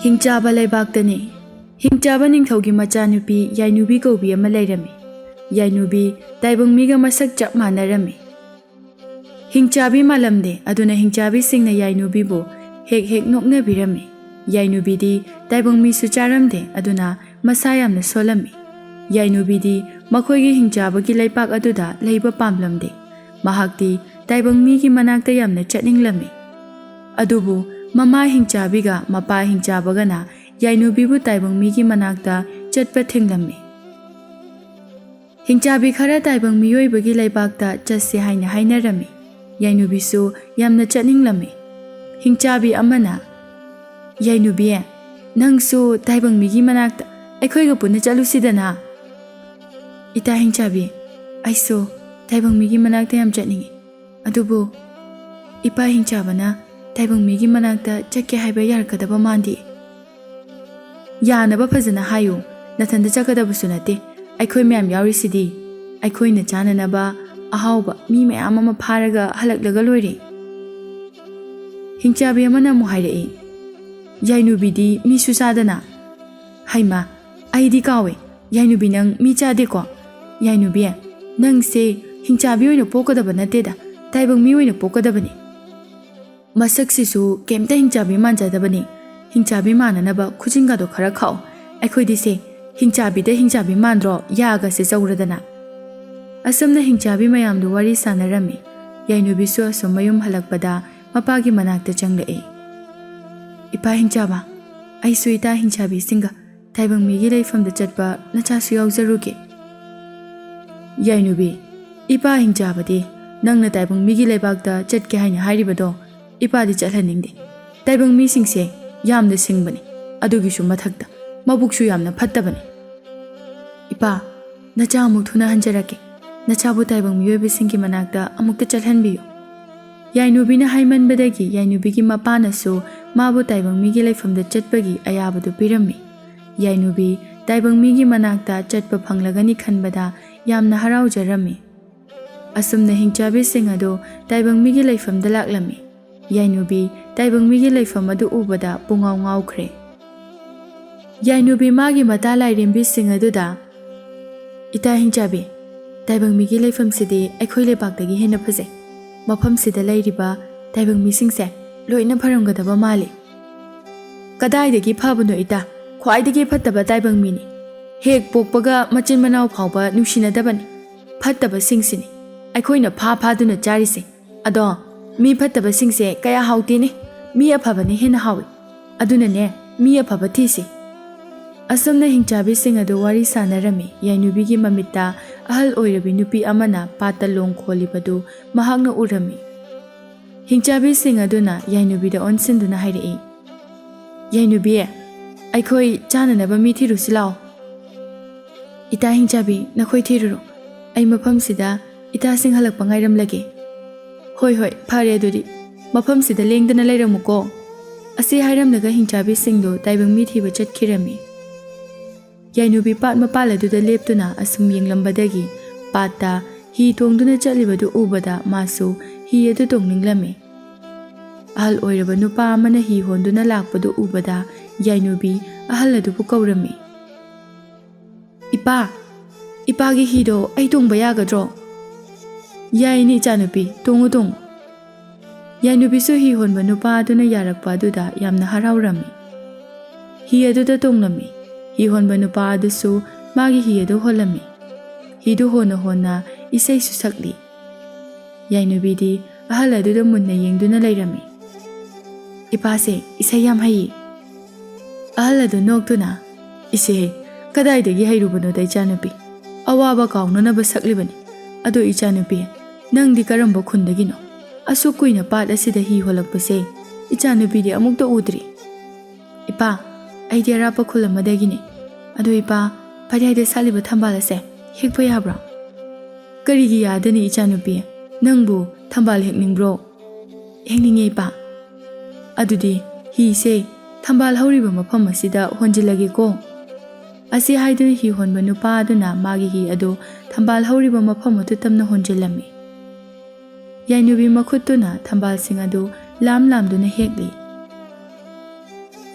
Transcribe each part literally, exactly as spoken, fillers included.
ꯍꯤꯡꯆꯥꯕ ꯂꯩꯕꯥꯛꯇꯅꯤ꯫ ꯍꯤꯡꯆꯥꯕ ꯅꯤꯡꯊꯧꯒꯤ ꯃꯆꯥꯅꯨꯄꯤ ꯌꯥꯏꯅꯨꯕꯤ ꯀꯧꯕꯤ ꯑꯃ ꯂꯩꯔꯝꯃꯤ꯫ ꯌꯥꯏꯅꯨꯕꯤ ꯇꯥꯏꯕꯪ ꯃꯤꯒ ꯃꯁꯛ ꯆꯞ ꯃꯥꯟꯅꯔꯝꯃꯤ꯫ ꯍꯤꯡꯆꯥꯕꯤ ꯃꯥꯜꯂꯝꯗꯦ, ꯑꯗꯨꯅ ꯍꯤꯡꯆꯥꯕꯤꯁꯤꯡꯅ ꯌꯥꯏꯅꯨꯕꯤꯕꯨ ꯍꯦꯛ ꯍꯦꯛ ꯅꯣꯛꯅꯕꯤꯔꯝꯃꯤ꯫ ꯌꯥꯏꯅꯨꯕꯤꯗꯤ ꯇꯥꯏꯕꯪ ꯃꯤꯁꯨ ꯆꯥꯔꯝꯗꯦ, ꯑꯗꯨꯅ ꯃꯁꯥ ꯌꯥꯝꯅ ꯁꯣꯜꯂꯝꯃꯤ꯫ ꯌꯥꯏꯅꯨꯕꯤꯗꯤ ꯃꯈꯣꯏꯒꯤ ꯍꯤꯡꯆꯥꯕꯒꯤ ꯂꯩꯄꯥꯛ ꯑꯗꯨꯗ ꯂꯩꯕ ꯄꯥꯝꯂꯝꯗꯦ꯫ ꯃꯍꯥꯛꯇꯤ ꯇꯥꯏꯕꯪ ꯃꯤꯒꯤ ꯃꯅꯥꯛꯇ ꯌꯥꯝꯅ ꯆꯠꯅꯤꯡꯂꯝꯃꯤ꯫ ꯑꯗꯨꯕꯨ ꯃꯃꯥ ꯍꯤꯡꯆꯥꯕꯤꯒ ꯃꯄꯥ ꯍꯤꯡꯆꯥꯕꯒꯅ ꯌꯥꯏꯅꯨꯕꯤꯕꯨ ꯇꯥꯏꯕꯪ ꯃꯤꯒꯤ ꯃꯅꯥꯛꯇ ꯆꯠꯄ ꯊꯤꯡꯂꯝꯃꯤ꯫ ꯍꯤꯡꯆꯥꯕꯤ ꯈꯔ ꯇꯥꯏꯕꯪ ꯃꯤꯑꯣꯏꯕꯒꯤ ꯂꯩꯕꯥꯛꯇ ꯆꯠꯁꯤ ꯍꯥꯏꯅ ꯍꯥꯏꯅꯔꯝꯃꯤ꯫ ꯌꯥꯏꯅꯨꯕꯤꯁꯨ ꯌꯥꯝꯅ ꯆꯠꯅꯤꯡꯂꯝꯃꯤ꯫ ꯍꯤꯡꯆꯥꯕꯤ ꯑꯃꯅ, "ꯌꯥꯏꯅꯨꯕꯤ, ꯅꯪꯁꯨ ꯇꯥꯏꯕꯪ ꯃꯤꯒꯤ ꯃꯅꯥꯛꯇ ꯑꯩꯈꯣꯏꯒ ꯄꯨꯟꯅ ꯆꯠꯂꯨꯁꯤꯗꯅ?" "ꯏꯇꯥ ꯍꯤꯡꯆꯥꯕꯤ, ꯑꯩꯁꯨ ꯇꯥꯏꯕꯪ ꯃꯤꯒꯤ ꯃꯅꯥꯛꯇ ꯌꯥꯝ ꯆꯠꯅꯤꯡꯏ꯫ ꯑꯗꯨꯕꯨ ꯏꯄꯥ ꯍꯤꯡꯆꯥꯕꯅ ꯇꯥꯏꯕꯪ ꯃꯤꯒꯤ ꯃꯅꯥꯛꯇ ꯆꯠꯀꯦ ꯍꯥꯏꯕ ꯌꯥꯔꯛꯀꯗꯕ ꯃꯥꯟꯗꯦ꯫" "ꯌꯥꯅꯕ ꯐꯖꯅ ꯍꯥꯏꯌꯨ꯫ ꯅꯊꯟꯇ ꯆꯠꯀꯗꯕꯁꯨ ꯅꯠꯇꯦ꯫ ꯑꯩꯈꯣꯏ ꯃꯌꯥꯝ ꯌꯥꯎꯔꯤꯁꯤꯗꯤ꯫ ꯑꯩꯈꯣꯏꯅ ꯆꯥꯅꯅꯕ ꯑꯍꯥꯎꯕ ꯃꯤ ꯃꯌꯥꯝ ꯑꯃ ꯐꯥꯔꯒ ꯍꯜꯂꯛꯂꯒ ꯂꯣꯏꯔꯦ꯫" ꯍꯤꯡꯆꯥꯕꯤ ꯑꯃꯅ ꯑꯃꯨꯛ ꯍꯥꯏꯔꯛꯏ, "ꯌꯥꯏꯅꯨꯕꯤꯗꯤ ꯃꯤꯁꯨ ꯆꯥꯗꯅ꯫" "ꯍꯩꯃꯥ, ꯑꯩꯗꯤ ꯀꯥꯎꯋꯦ꯫ ꯌꯥꯏꯅꯨꯕꯤ, ꯅꯪ ꯃꯤ ꯆꯥꯗꯦꯀꯣ? ꯌꯥꯏꯅꯨꯕꯤ, ꯅꯪꯁꯦ ꯍꯤꯡꯆꯥꯕꯤ ꯑꯣꯏꯅ ꯄꯣꯛꯀꯗꯕ ꯅꯠꯇꯦꯗ, ꯇꯥꯏꯕꯪ ꯃꯤ ꯑꯣꯏꯅ ꯄꯣꯛꯀꯗꯕꯅꯤ꯫ ꯃꯁꯛꯁꯤꯁꯨ ꯀꯩꯝꯇ ꯍꯤꯡꯆꯥꯕꯤ ꯃꯥꯟꯖꯗꯕꯅꯤ꯫ ꯍꯤꯡꯆꯥꯕꯤ ꯃꯥꯟꯅꯅꯕ ꯈꯨꯖꯤꯟꯒꯗꯣ ꯈꯔ ꯈꯥꯛꯑꯣ꯫ ꯑꯩꯈꯣꯏꯗꯤ ꯁꯦ ꯍꯤꯡꯆꯥꯕꯤꯗ ꯍꯤꯡꯆꯥꯕꯤ ꯃꯥꯟꯗ꯭ꯔꯣ, ꯌꯥꯒꯁꯦ ꯆꯧꯔꯗꯅ?" ꯑꯁꯨꯝꯅ ꯍꯤꯡꯆꯥꯕꯤ ꯃꯌꯥꯝꯗꯨ ꯋꯥꯔꯤ ꯁꯥꯟꯅꯔꯝꯃꯤ꯫ ꯌꯥꯏꯅꯨꯕꯤꯁꯨ ꯑꯁꯨꯝ ꯃꯌꯨꯝ ꯍꯜꯂꯛꯄꯗ ꯃꯄꯥꯒꯤ ꯃꯅꯥꯛꯇ ꯆꯪꯂꯛꯏ꯫ "ꯏꯄꯥ ꯍꯤꯡꯆꯥꯕ, ꯑꯩꯁꯨ ꯏꯇꯥ ꯍꯤꯡꯆꯥꯕꯤꯁꯤꯡꯒ ꯇꯥꯏꯕꯪ ꯃꯤꯒꯤ ꯂꯩꯐꯝꯗ ꯆꯠꯄ ꯅꯆꯥꯁꯨ ꯌꯥꯎꯖꯔꯨꯒꯦ꯫" ꯌꯥꯏꯅꯨꯕꯤ, "ꯏꯄꯥ ꯍꯤꯡꯆꯥꯕꯗꯤ ꯅꯪꯅ ꯇꯥꯏꯕꯪ ꯃꯤꯒꯤ ꯂꯩꯕꯥꯛꯇ ꯆꯠꯀꯦ ꯍꯥꯏꯅ ꯍꯥꯏꯔꯤꯕꯗꯣ ꯏꯄꯥꯗꯤ ꯆꯠꯍꯟꯅꯤꯡꯗꯦ꯫ ꯇꯥꯏꯕꯪ ꯃꯤꯁꯤꯡꯁꯦ ꯌꯥꯝꯅ ꯁꯤꯡꯕꯅꯤ, ꯑꯗꯨꯒꯤꯁꯨ ꯃꯊꯛꯇ ꯃꯕꯨꯛꯁꯨ ꯌꯥꯝꯅ ꯐꯠꯇꯕꯅꯤ꯫ ꯏꯄꯥ, ꯅꯆꯥ ꯑꯃꯨꯛ ꯊꯨꯅ ꯍꯟꯖꯔꯛꯀꯦ꯫ ꯅꯆꯥꯕꯨ ꯇꯥꯏꯕꯪ ꯃꯤꯑꯣꯏꯕꯁꯤꯡꯒꯤ ꯃꯅꯥꯛꯇ ꯑꯃꯨꯛꯇ ꯆꯠꯍꯟꯕꯤꯌꯨ꯫" ꯌꯥꯏꯅꯨꯕꯤꯅ ꯍꯥꯏꯃꯟꯕꯗꯒꯤ ꯌꯥꯏꯅꯨꯕꯤꯒꯤ ꯃꯄꯥꯅꯁꯨ ꯃꯥꯕꯨ ꯇꯥꯏꯕꯪ ꯃꯤꯒꯤ ꯂꯩꯐꯝꯗ ꯆꯠꯄꯒꯤ ꯑꯌꯥꯕꯗꯨ ꯄꯤꯔꯝꯃꯤ꯫ ꯌꯥꯏꯅꯨꯕꯤ ꯇꯥꯏꯕꯪ ꯃꯤꯒꯤ ꯃꯅꯥꯛꯇ ꯆꯠꯄ ꯐꯪꯂꯒꯅꯤ ꯈꯟꯕꯗ ꯌꯥꯝꯅ ꯍꯔꯥꯎꯖꯔꯝꯃꯤ꯫ ꯑꯁꯨꯝꯅ ꯍꯤꯡꯆꯥꯕꯤꯁꯤꯡ ꯑꯗꯨ ꯇꯥꯏꯕꯪ ꯃꯤꯒꯤ ꯂꯩꯐꯝꯗ ꯂꯥꯛꯂꯝꯃꯤ꯫ ꯌꯥꯏꯅꯨꯕꯤ ꯇꯥꯏꯕꯪ ꯃꯤꯒꯤ ꯂꯩꯐꯝ ꯑꯗꯨ ꯎꯕꯗ ꯄꯨꯡꯉꯥꯎ ꯉꯥꯎꯈ꯭ꯔꯦ꯫ ꯌꯥꯏꯅꯨꯕꯤ ꯃꯥꯒꯤ ꯃꯇꯥ ꯂꯥꯏꯔꯦꯝꯕꯤꯁꯤꯡ ꯑꯗꯨꯗ, "ꯏꯇꯥ ꯍꯤꯡꯆꯥꯕꯤ, ꯇꯥꯏꯕꯪ ꯃꯤꯒꯤ ꯂꯩꯐꯝꯁꯤꯗꯤ ꯑꯩꯈꯣꯏ ꯂꯩꯕꯥꯛꯇꯒꯤ ꯍꯦꯟꯅ ꯐꯖꯩ꯫ ꯃꯐꯝꯁꯤꯗ ꯂꯩꯔꯤꯕ ꯇꯥꯏꯕꯪ ꯃꯤꯁꯤꯡꯁꯦ ꯂꯣꯏꯅ ꯐꯔꯝꯒꯗꯕ ꯃꯥꯜꯂꯤ꯫" "ꯀꯗꯥꯏꯗꯒꯤ ꯐꯕꯅꯣ ꯏꯇꯥ? ꯈ꯭ꯋꯥꯏꯗꯒꯤ ꯐꯠꯇꯕ ꯇꯥꯏꯕꯪ ꯃꯤꯅꯤ꯫ ꯍꯦꯛ ꯄꯣꯛꯄꯒ ꯃꯆꯤꯟ ꯃꯅꯥꯎ ꯐꯥꯎꯕ ꯅꯨꯡꯁꯤꯅꯗꯕꯅꯤ꯫ ꯐꯠꯇꯕꯁꯤꯡꯁꯤꯅꯤ ꯑꯩꯈꯣꯏꯅ ꯐꯥ ꯐꯥꯗꯨꯅ ꯆꯥꯔꯤꯁꯦ꯫ ꯑꯗꯣ ꯃꯤ ꯐꯠꯇꯕꯁꯤꯡꯁꯦ ꯀꯌꯥ ꯍꯥꯎꯇꯦꯅꯦ꯫ ꯃꯤ ꯑꯐꯕꯅ ꯍꯦꯟꯅ ꯍꯥꯎꯏ꯫ ꯑꯗꯨꯅꯅꯦ, ꯃꯤ ꯑꯐꯕ ꯊꯤꯁꯤ꯫" ꯑꯁꯨꯝꯅ ꯍꯤꯡꯆꯥꯕꯤꯁꯤꯡ ꯑꯗꯨ ꯋꯥꯔꯤ ꯁꯥꯟꯅꯔꯝꯃꯤ꯫ ꯌꯥꯏꯅꯨꯕꯤꯒꯤ ꯃꯃꯤꯠꯇ ꯑꯍꯜ ꯑꯣꯏꯔꯕꯤ ꯅꯨꯄꯤ ꯑꯃꯅ ꯄꯥꯠꯇ ꯂꯣꯡ ꯈꯣꯜꯂꯤꯕꯗꯨ ꯃꯍꯥꯛꯅ ꯎꯔꯝꯃꯤ꯫ ꯍꯤꯡꯆꯥꯕꯤꯁꯤꯡ ꯑꯗꯨꯅ ꯌꯥꯏꯅꯨꯕꯤꯗ ꯑꯣꯟꯁꯤꯟꯗꯨꯅ ꯍꯥꯏꯔꯛꯏ, "ꯌꯥꯏꯅꯨꯕꯤ, ꯑꯩꯈꯣꯏ ꯆꯥꯅꯅꯕ ꯃꯤ ꯊꯤꯔꯨꯁꯤ ꯂꯥꯛꯑꯣ꯫" "ꯏꯇꯥ ꯍꯤꯡꯆꯥꯕꯤ, ꯅꯈꯣꯏ ꯊꯤꯔꯨꯔꯣ꯫ ꯑꯩ ꯃꯐꯝꯁꯤꯗ ꯏꯇꯥꯁꯤꯡ ꯍꯜꯂꯛꯄ ꯉꯥꯏꯔꯝꯂꯒꯦ꯫" "ꯍꯣꯏ, ꯍꯣꯏ, ꯐꯔꯦ ꯑꯗꯨꯗꯤ꯫ ꯃꯐꯝꯁꯤꯗ ꯂꯦꯡꯗꯅ ꯂꯩꯔꯝꯃꯨꯀꯣ꯫" ꯑꯁꯤ ꯍꯥꯏꯔꯝꯂꯒ ꯍꯤꯡꯆꯥꯕꯤꯁꯤꯡꯗꯨ ꯇꯥꯏꯕꯪ ꯃꯤ ꯊꯤꯕ ꯆꯠꯈꯤꯔꯝꯃꯤ꯫ ꯌꯥꯏꯅꯨꯕꯤ ꯄꯥꯠ ꯃꯄꯥꯜ ꯑꯗꯨꯗ ꯂꯦꯞꯇꯨꯅ ꯑꯁꯨꯝ ꯌꯦꯡꯂꯝꯕꯗꯒꯤ ꯄꯥꯠꯇ ꯍꯤ ꯇꯣꯡꯗꯨꯅ ꯆꯠꯂꯤꯕꯗꯨ ꯎꯕꯗ ꯃꯥꯁꯨ ꯍꯤ ꯑꯗꯨ ꯇꯣꯡꯅꯤꯡꯂꯝꯃꯤ꯫ ꯑꯍꯜ ꯑꯣꯏꯔꯕ ꯅꯨꯄꯥ ꯑꯃꯅ ꯍꯤ ꯍꯣꯟꯗꯨꯅ ꯂꯥꯛꯄꯗꯨ ꯎꯕꯗ ꯌꯥꯏꯅꯨꯕꯤ ꯑꯍꯜ ꯑꯗꯨꯕꯨ ꯀꯧꯔꯝꯃꯤ꯫ "ꯏꯄꯥ, ꯏꯄꯥꯒꯤ ꯍꯤꯗꯣ ꯑꯩ ꯇꯣꯡꯕ ꯌꯥꯒꯗ꯭ꯔꯣ?" "ꯌꯥꯏꯅꯦ ꯏꯆꯥꯅꯨꯄꯤ, ꯇꯣꯡꯉꯨ, ꯇꯣꯡꯉꯨ꯫" ꯌꯥꯏꯅꯨꯕꯤꯁꯨ ꯍꯤ ꯍꯣꯟꯕ ꯅꯨꯄꯥ ꯑꯗꯨꯅ ꯌꯥꯔꯛꯄ ꯑꯗꯨꯗ ꯌꯥꯝꯅ ꯍꯔꯥꯎꯔꯝꯃꯤ꯫ ꯍꯤ ꯑꯗꯨꯗ ꯇꯣꯡꯂꯝꯃꯤ꯫ ꯍꯤ ꯍꯣꯟꯕ ꯅꯨꯄꯥ ꯑꯗꯨꯁꯨ ꯃꯥꯒꯤ ꯍꯤ ꯑꯗꯨ ꯍꯣꯜꯂꯝꯃꯤ꯫ ꯍꯤꯗꯨ ꯍꯣꯟꯅ ꯍꯣꯟꯅ ꯏꯁꯩꯁꯨ ꯁꯛꯂꯤ꯫ ꯌꯥꯏꯅꯨꯕꯤꯗꯤ ꯑꯍꯜ ꯑꯗꯨꯗ ꯃꯨꯟꯅ ꯌꯦꯡꯗꯨꯅ ꯂꯩꯔꯝꯃꯤ꯫ "ꯏꯄꯥꯁꯦ ꯏꯁꯩ ꯌꯥꯝ ꯍꯩꯌꯦ꯫" ꯑꯍꯜ ꯑꯗꯨ ꯅꯣꯛꯇꯨꯅ, "ꯏꯁꯦ, ꯀꯗꯥꯏꯗꯒꯤ ꯍꯩꯔꯨꯕꯅꯣꯗ ꯏꯆꯥꯅꯨꯄꯤ? ꯑꯋꯥꯕ ꯀꯥꯎꯅꯅꯕ ꯁꯛꯂꯤꯕꯅꯤ꯫ ꯑꯗꯣ ꯏꯆꯥꯅꯨꯄꯤ, ꯅꯪꯗꯤ ꯀꯔꯝꯕ ꯈꯨꯟꯗꯒꯤꯅꯣ? ꯑꯁꯨꯛ ꯀꯨꯏꯅ ꯄꯥꯠ ꯑꯁꯤꯗ ꯍꯤ ꯍꯣꯜꯂꯛꯄꯁꯦ ꯏꯆꯥꯅꯨꯄꯤꯗꯤ ꯑꯃꯨꯛꯇ ꯎꯗ꯭ꯔꯤ꯫" "ꯏꯄꯥ, ꯑꯩꯗꯤ ꯑꯔꯥꯞꯄ ꯈꯨꯜ ꯑꯃꯗꯒꯤꯅꯤ꯫ ꯑꯗꯣ ꯏꯄꯥ, ꯐꯗꯤꯌꯥꯏꯗ ꯁꯥꯠꯂꯤꯕ ꯊꯝꯕꯥꯜ ꯑꯁꯦ ꯍꯦꯛꯄ ꯌꯥꯕ꯭ꯔꯣ?" "ꯀꯔꯤꯒꯤ ꯌꯥꯗꯅꯤ ꯏꯆꯥꯅꯨꯄꯤ? ꯅꯪꯕꯨ ꯊꯝꯕꯥꯜ ꯍꯦꯛꯅꯤꯡꯕ꯭ꯔꯣ?" "ꯍꯦꯛꯅꯤꯡꯉꯦ ꯏꯄꯥ꯫" "ꯑꯗꯨꯗꯤ ꯍꯤꯁꯦ ꯊꯝꯕꯥꯜ ꯍꯧꯔꯤꯕ ꯃꯐꯝ ꯑꯁꯤꯗ ꯍꯣꯟꯖꯤꯜꯂꯒꯦꯀꯣ꯫" ꯑꯁꯤ ꯍꯥꯏꯗꯨꯅ ꯍꯤ ꯍꯣꯟꯕ ꯅꯨꯄꯥ ꯑꯗꯨꯅ ꯃꯥꯒꯤ ꯍꯤ ꯑꯗꯨ ꯊꯝꯕꯥꯜ ꯍꯧꯔꯤꯕ ꯃꯐꯝ ꯑꯗꯨ ꯇꯝꯅ ꯍꯣꯟꯖꯤꯜꯂꯝꯃꯤ꯫ ꯌꯥꯏꯅꯨꯕꯤ ꯃꯈꯨꯠꯇꯨꯅ ꯊꯝꯕꯥꯜꯁꯤꯡ ꯑꯗꯨ ꯂꯥꯝ ꯂꯥꯝꯗꯨꯅ ꯍꯦꯛꯂꯤ꯫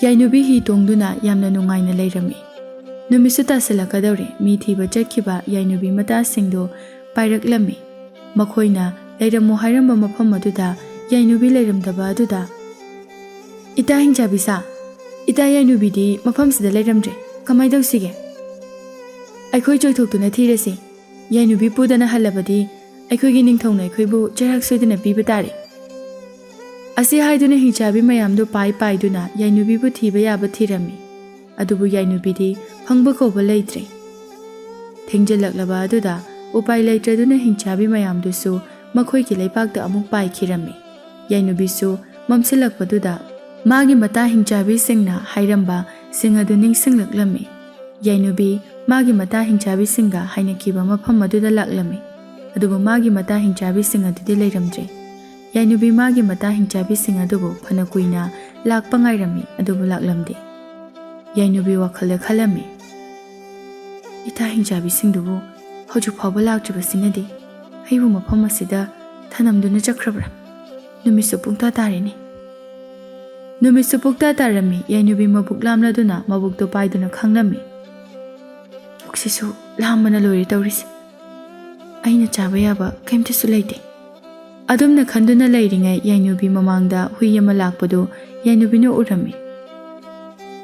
ꯌꯥꯏꯅꯨꯕꯤ ꯍꯤ ꯇꯣꯡꯗꯨꯅ ꯌꯥꯝꯅ ꯅꯨꯡꯉꯥꯏꯅ ꯂꯩꯔꯝꯃꯤ꯫ ꯅꯨꯃꯤꯠꯁꯨ ꯇꯥꯁꯤꯜꯂꯛꯀꯗꯧꯔꯦ꯫ ꯃꯤ ꯊꯤꯕ ꯆꯠꯈꯤꯕ ꯌꯥꯏꯅꯨꯕꯤ ꯃꯇꯥꯁꯤꯡꯗꯨ ꯄꯥꯏꯔꯛꯂꯝꯃꯤ꯫ ꯃꯈꯣꯏꯅ ꯂꯩꯔꯝꯃꯣ ꯍꯥꯏꯔꯝꯕ ꯃꯐꯝ ꯑꯗꯨꯗ ꯌꯥꯏꯅꯨꯕꯤ ꯂꯩꯔꯝꯗꯕ ꯑꯗꯨꯗ, "ꯏꯇꯥ ꯍꯤꯡꯆꯥꯕꯤꯁꯥ, ꯏꯇꯥ ꯌꯥꯏꯅꯨꯕꯤꯗꯤ ꯃꯐꯝꯁꯤꯗ ꯂꯩꯔꯝꯗ꯭ꯔꯦ꯫ ꯀꯃꯥꯏ ꯇꯧꯁꯤꯒꯦ? ꯑꯩꯈꯣꯏ ꯆꯣꯏꯊꯣꯛꯇꯨꯅ ꯊꯤꯔꯁꯤ꯫ ꯌꯥꯏꯅꯨꯕꯤ ꯄꯨꯗꯅ ꯍꯜꯂꯕꯗꯤ ꯑꯩꯈꯣꯏꯒꯤ ꯅꯤꯡꯊꯧꯅ ꯑꯩꯈꯣꯏꯕꯨ ꯆꯩꯔꯥꯛ ꯁꯣꯏꯗꯅ ꯄꯤꯕ ꯇꯥꯔꯦ"꯫ ꯑꯁꯤ ꯍꯥꯏꯗꯨꯅ ꯍꯤꯡꯆꯥꯕꯤ ꯃꯌꯥꯝꯗꯨ ꯄꯥꯏ ꯄꯥꯏꯗꯨꯅ ꯌꯥꯏꯅꯨꯕꯤꯕꯨ ꯊꯤꯕ ꯌꯥꯕ ꯊꯤꯔꯝꯃꯤ꯫ ꯑꯗꯨꯕꯨ ꯌꯥꯏꯅꯨꯕꯤꯗꯤ ꯐꯪꯕ ꯀꯧꯕ ꯂꯩꯇ꯭ꯔꯦ꯫ ꯊꯦꯡꯖꯤꯜꯂꯛꯂꯕ ꯑꯗꯨꯗ ꯎꯄꯥꯏ ꯂꯩꯇ꯭ꯔꯗꯨꯅ ꯍꯤꯡꯆꯥꯕꯤ ꯃꯌꯥꯝꯗꯨꯁꯨ ꯃꯈꯣꯏꯒꯤ ꯂꯩꯄꯥꯛꯇ ꯑꯃꯨꯛ ꯄꯥꯏꯈꯤꯔꯝꯃꯤ꯫ ꯌꯥꯏꯅꯨꯕꯤꯁꯨ ꯃꯝꯁꯤꯜꯂꯛꯄꯗꯨꯗ ꯃꯥꯒꯤ ꯃꯇꯥ ꯍꯤꯡꯆꯥꯕꯤꯁꯤꯡꯅ ꯍꯥꯏꯔꯝꯕ ꯁꯤꯡ ꯑꯗꯨ ꯅꯤꯡꯁꯤꯡꯂꯛꯂꯝꯃꯤ꯫ ꯌꯥꯏꯅꯨꯕꯤ ꯃꯥꯒꯤ ꯃꯇꯥ ꯍꯤꯡꯆꯥꯕꯤꯁꯤꯡꯒ ꯍꯥꯏꯅꯈꯤꯕ ꯃꯐꯝ ꯑꯗꯨꯗ ꯂꯥꯛꯂꯝꯃꯤ꯫ ꯑꯗꯨꯕꯨ ꯃꯥꯒꯤ ꯃꯇꯥ ꯍꯤꯡꯆꯥꯕꯤꯁꯤꯡ ꯑꯗꯨꯗꯤ ꯂꯩꯔꯝꯗ꯭ꯔꯦ꯫ ꯌꯥꯏꯅꯨꯕꯤ ꯃꯥꯒꯤ ꯃꯇꯥ ꯍꯤꯡꯆꯥꯕꯤꯁꯤꯡ ꯑꯗꯨꯕꯨ ꯐꯅ ꯀꯨꯏꯅ ꯂꯥꯛꯄ ꯉꯥꯏꯔꯝꯃꯤ, ꯑꯗꯨꯕꯨ ꯂꯥꯛꯂꯝꯗꯦ꯫ ꯌꯥꯏꯅꯨꯕꯤ ꯋꯥꯈꯜꯗ ꯈꯜꯂꯝꯃꯤ, "ꯏꯇꯥ ꯍꯤꯡꯆꯥꯕꯤꯁꯤꯡꯗꯨꯕꯨ ꯍꯧꯖꯤꯛ ꯐꯥꯎꯕ ꯂꯥꯛꯇ꯭ꯔꯤꯕꯁꯤꯅꯗꯤ ꯑꯩꯕꯨ ꯃꯐꯝ ꯑꯁꯤꯗ ꯊꯅꯝꯗꯨꯅ ꯆꯠꯈ꯭ꯔꯕ꯭ꯔꯥ? ꯅꯨꯃꯤꯠꯁꯨ ꯄꯨꯡꯇꯥ ꯇꯥꯔꯦꯅꯦ"꯫ ꯅꯨꯃꯤꯠꯁꯨ ꯄꯨꯡꯇꯥ ꯇꯥꯔꯝꯃꯤ꯫ ꯌꯥꯏꯅꯨꯕꯤ ꯃꯕꯨꯛ ꯂꯥꯝꯂꯗꯨꯅ ꯃꯕꯨꯛꯇꯨ ꯄꯥꯏꯗꯨꯅ ꯈꯥꯡꯂꯝꯃꯤ꯫ "ꯄꯨꯛꯁꯤꯁꯨ ꯂꯥꯝꯕꯅ ꯂꯣꯏꯔꯦ ꯇꯧꯔꯤꯁꯦ꯫ ꯑꯩꯅ ꯆꯥꯕ ꯌꯥꯕ ꯀꯩꯝꯇꯁꯨ ꯂꯩꯇꯦ"꯫ ꯑꯗꯨꯝꯅ ꯈꯟꯗꯨꯅ ꯂꯩꯔꯤꯉꯩ ꯌꯥꯏꯅꯨꯕꯤ ꯃꯃꯥꯡꯗ ꯍꯨꯏ ꯑꯃ ꯂꯥꯛꯄꯗꯨ ꯌꯥꯏꯅꯨꯕꯤꯅ ꯎꯔꯝꯃꯤ꯫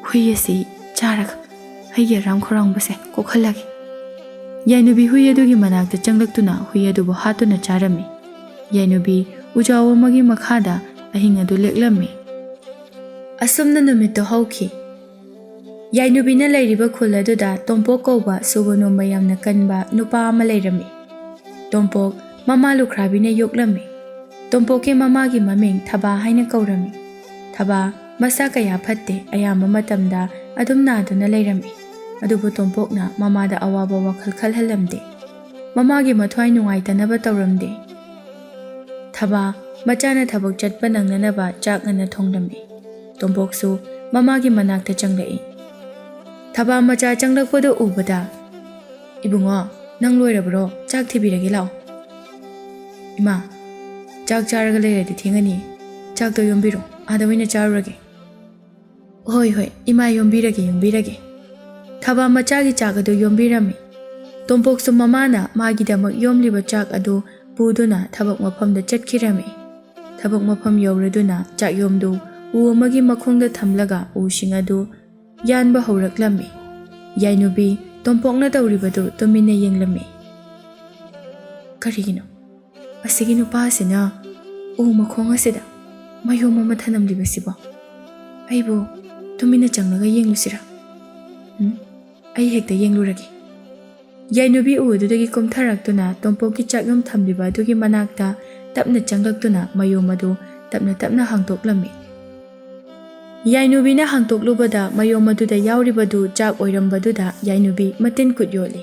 "ꯍꯨꯏ ꯑꯁꯤ ꯆꯥꯔꯒ ꯑꯩꯒꯤ ꯑꯔꯥꯝ ꯈꯧꯔꯥꯡꯕꯁꯦ ꯀꯣꯛꯍꯜꯂꯒꯦ"꯫ ꯌꯥꯏꯅꯨꯕꯤ ꯍꯨꯏ ꯑꯗꯨꯒꯤ ꯃꯅꯥꯛꯇ ꯆꯪꯂꯛꯇꯨꯅ ꯍꯨꯏ ꯑꯗꯨꯕꯨ ꯍꯥꯠꯇꯨꯅ ꯆꯥꯔꯝꯃꯤ꯫ ꯌꯥꯏꯅꯨꯕꯤ ꯎꯖꯥꯎ ꯑꯃꯒꯤ ꯃꯈꯥꯗ ꯑꯍꯤꯡ ꯑꯗꯨ ꯂꯦꯛꯂꯝꯃꯤ꯫ ꯑꯁꯨꯝꯅ ꯅꯨꯃꯤꯠꯇꯨ ꯍꯧꯈꯤ꯫ ꯌꯥꯏꯅꯨꯕꯤꯅ ꯂꯩꯔꯤꯕ ꯈꯨꯜ ꯑꯗꯨꯗ ꯇꯣꯝꯄꯣꯛ ꯀꯧꯕ ꯁꯨꯕ ꯅꯣꯝꯕ ꯌꯥꯝꯅ ꯀꯟꯕ ꯅꯨꯄꯥ ꯑꯃ ꯂꯩꯔꯝꯃꯤ꯫ ꯇꯣꯝꯄꯣꯛ ꯃꯃꯥ ꯂꯨꯈ꯭ꯔꯥꯕꯤꯅ ꯌꯣꯛꯂꯝꯃꯤ꯫ ꯇꯣꯝꯄꯣꯛꯀꯤ ꯃꯃꯥꯒꯤ ꯃꯃꯤꯡ ꯊꯕꯥ ꯍꯥꯏꯅ ꯀꯧꯔꯝꯃꯤ꯫ ꯊꯕꯥ ꯃꯁꯥ ꯀꯌꯥ ꯐꯠꯇꯦ, ꯑꯌꯥꯝꯕ ꯃꯇꯝꯗ ꯑꯗꯨꯝ ꯅꯥꯗꯨꯅ ꯂꯩꯔꯝꯃꯤ꯫ ꯑꯗꯨꯕꯨ ꯇꯣꯝꯄꯣꯛꯅ ꯃꯃꯥꯗ ꯑꯋꯥꯕ ꯋꯥꯈꯜ ꯈꯜꯍꯜꯂꯝꯗꯦ꯫ ꯃꯃꯥꯒꯤ ꯃꯊ꯭ꯋꯥꯏ ꯅꯨꯡꯉꯥꯏꯇꯅꯕ ꯇꯧꯔꯝꯗꯦ꯫ ꯊꯕꯥ ꯃꯆꯥꯅ ꯊꯕꯛ ꯆꯠꯄ ꯅꯪꯅꯅꯕ ꯆꯥꯛ ꯉꯟꯅ ꯊꯣꯡꯂꯝꯃꯤ꯫ ꯇꯣꯝꯄꯣꯛꯁꯨ ꯃꯃꯥꯒꯤ ꯃꯅꯥꯛꯇ ꯆꯪꯂꯛꯏ꯫ ꯊꯕꯥ ꯃꯆꯥ ꯆꯪꯂꯛꯄꯗꯨ ꯎꯕꯗ, "ꯏꯕꯨꯡꯉꯣ, ꯅꯪ ꯂꯣꯏꯔꯕ꯭ꯔꯣ? ꯆꯥꯛ ꯊꯤꯕꯤꯔꯒꯦ ꯂꯥꯛꯑꯣ"꯫ "ꯏꯃꯥ, ꯆꯥꯛ ꯆꯥꯔꯒ ꯂꯩꯔꯗꯤ ꯊꯦꯡꯉꯅꯤ꯫ ꯆꯥꯛꯇꯣ ꯌꯣꯝꯕꯤꯔꯣ, ꯑꯥꯗ ꯑꯣꯏꯅ ꯆꯥꯔꯨꯔꯒꯦ"꯫ "ꯍꯣꯏ, ꯍꯣꯏ, ꯏꯃꯥ, ꯌꯣꯝꯕꯤꯔꯒꯦ, ꯌꯣꯝꯕꯤꯔꯒꯦ"꯫ ꯊꯕꯥ ꯃꯆꯥꯒꯤ ꯆꯥꯛ ꯑꯗꯨ ꯌꯣꯝꯕꯤꯔꯝꯃꯤ꯫ ꯇꯣꯝꯄꯣꯛꯁꯨ ꯃꯃꯥꯅ ꯃꯥꯒꯤꯗꯃꯛ ꯌꯣꯝꯂꯤꯕ ꯆꯥꯛ ꯑꯗꯨ ꯄꯨꯗꯨꯅ ꯊꯕꯛ ꯃꯐꯝꯗ ꯆꯠꯈꯤꯔꯝꯃꯤ꯫ ꯊꯕꯛ ꯃꯐꯝ ꯌꯧꯔꯗꯨꯅ ꯆꯥꯛꯌꯣꯝꯗꯨ ꯎ ꯑꯃꯒꯤ ꯃꯈꯣꯡꯗ ꯊꯝꯂꯒ ꯎꯁꯤꯡ ꯑꯗꯨ ꯌꯥꯟꯕ ꯍꯧꯔꯛꯂꯝꯃꯤ꯫ ꯌꯥꯏꯅꯨꯕꯤ ꯇꯣꯝꯄꯣꯛꯅ ꯇꯧꯔꯤꯕꯗꯨ ꯇꯨꯃꯤꯟꯅ ꯌꯦꯡꯂꯝꯃꯤ꯫ "ꯀꯔꯤꯒꯤꯅꯣ ꯑꯁꯤꯒꯤ ꯅꯨꯄꯥ ꯑꯁꯤꯅ ꯎ ꯃꯈꯣꯡ ꯑꯁꯤꯗ ꯃꯌꯣꯝ ꯑꯃ ꯊꯅꯝꯂꯤꯕꯁꯤꯕꯣ? ꯑꯩꯕꯨ ꯇꯨꯃꯤꯟꯅ ꯆꯪꯂꯒ ꯌꯦꯡꯂꯨꯁꯤꯔꯥ? ꯎꯝ, ꯑꯩ ꯍꯦꯛꯇ ꯌꯦꯡꯂꯨꯔꯒꯦ"꯫ ꯌꯥꯏꯅꯨꯕꯤ ꯎ ꯑꯗꯨꯗꯒꯤ ꯀꯨꯝꯊꯔꯛꯇꯨꯅ ꯇꯣꯝꯄꯣꯛꯀꯤ ꯆꯥꯛꯌꯣꯝ ꯊꯝꯂꯤꯕ ꯑꯗꯨꯒꯤ ꯃꯅꯥꯛꯇ ꯇꯞꯅ ꯆꯪꯂꯛꯇꯨꯅ ꯃꯌꯣꯝ ꯑꯗꯨ ꯇꯞꯅ ꯇꯞꯅ ꯍꯥꯡꯗꯣꯛꯂꯝꯃꯤ꯫ ꯌꯥꯏꯅꯨꯕꯤꯅ ꯍꯥꯡꯗꯣꯛꯂꯨꯕꯗ ꯃꯌꯣꯝ ꯑꯗꯨꯗ ꯌꯥꯎꯔꯤꯕꯗꯨ ꯆꯥꯛ ꯑꯣꯏꯔꯝꯕꯗꯨꯗ ꯌꯥꯏꯅꯨꯕꯤ ꯃꯇꯤꯟ ꯀꯨꯠ ꯌꯣꯠꯂꯤ꯫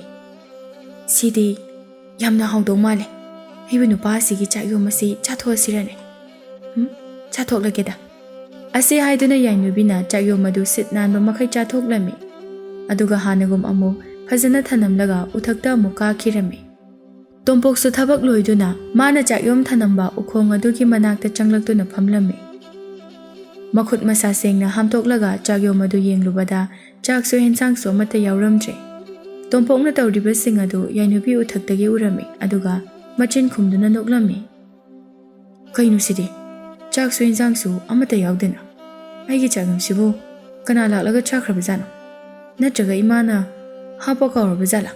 "ꯁꯤꯗꯤ ꯌꯥꯝꯅ ꯍꯥꯎꯗꯧ ꯃꯥꯜꯂꯦ꯫ ꯑꯩꯕꯨ ꯅꯨꯄꯥ ꯑꯁꯤꯒꯤ ꯆꯥꯛꯌꯣꯝ ꯑꯁꯤ ꯆꯥꯊꯣꯛꯑꯁꯤꯔꯅꯦ? ꯎꯝ, ꯆꯥꯊꯣꯛꯂꯒꯦꯗ"꯫ ꯑꯁꯤ ꯍꯥꯏꯗꯨꯅ ꯌꯥꯏꯅꯨꯕꯤꯅ ꯆꯥꯛꯌꯣꯝ ꯑꯗꯨ ꯁꯤꯠ ꯅꯥꯟꯕ ꯃꯈꯩ ꯆꯥꯊꯣꯛꯂꯝꯃꯤ꯫ ꯑꯗꯨꯒ ꯍꯥꯟꯅꯒꯨꯝ ꯑꯃꯨꯛ ꯐꯖꯅ ꯊꯅꯝꯂꯒ ꯎꯊꯛꯇ ꯑꯃꯨꯛ ꯀꯥꯈꯤꯔꯝꯃꯤ꯫ ꯇꯣꯝꯄꯣꯛꯁꯨ ꯊꯕꯛ ꯂꯣꯏꯗꯨꯅ ꯃꯥꯅ ꯆꯥꯛꯌꯣꯝ ꯊꯅꯝꯕ ꯎꯈꯣꯡ ꯑꯗꯨꯒꯤ ꯃꯅꯥꯛꯇ ꯆꯪꯂꯛꯇꯨꯅ ꯐꯝꯂꯝꯃꯤ꯫ ꯃꯈꯨꯠ ꯃꯁꯥ ꯁꯦꯡꯅ ꯍꯥꯝꯗꯣꯛꯂꯒ ꯆꯥꯛꯌꯣꯝ ꯑꯗꯨ ꯌꯦꯡꯂꯨꯕꯗ ꯆꯥꯛꯁꯨ ꯍꯦꯟꯁꯥꯡꯁꯨ ꯑꯃꯠꯇ ꯌꯥꯎꯔꯝꯗ꯭ꯔꯦ꯫ ꯇꯣꯝꯄꯣꯛꯅ ꯇꯧꯔꯤꯕꯁꯤꯡ ꯑꯗꯨ ꯌꯥꯏꯅꯨꯕꯤ ꯎꯊꯛꯇꯒꯤ ꯎꯔꯝꯃꯤ, ꯑꯗꯨꯒ ꯃꯆꯤꯟ ꯈꯨꯝꯗꯨꯅ ꯅꯣꯛꯂꯝꯃꯤ꯫ "ꯀꯩꯅꯣ ꯁꯤꯗꯤ? ꯆꯥꯛꯁꯨ ꯍꯦꯟꯁꯥꯡꯁꯨ ꯑꯃꯠꯇ ꯌꯥꯎꯗꯅ? ꯑꯩꯒꯤ ꯆꯥꯛꯌꯣꯝꯁꯤꯕꯨ ꯀꯅꯥ ꯂꯥꯛꯂꯒ ꯆꯥꯈ꯭ꯔꯕꯖꯥꯠꯅꯣ? ꯅꯠꯇ꯭ꯔꯒ ꯏꯃꯥꯅ ꯍꯥꯞꯄ ꯀꯥꯎꯔꯕ ꯖꯥꯠꯂꯥ?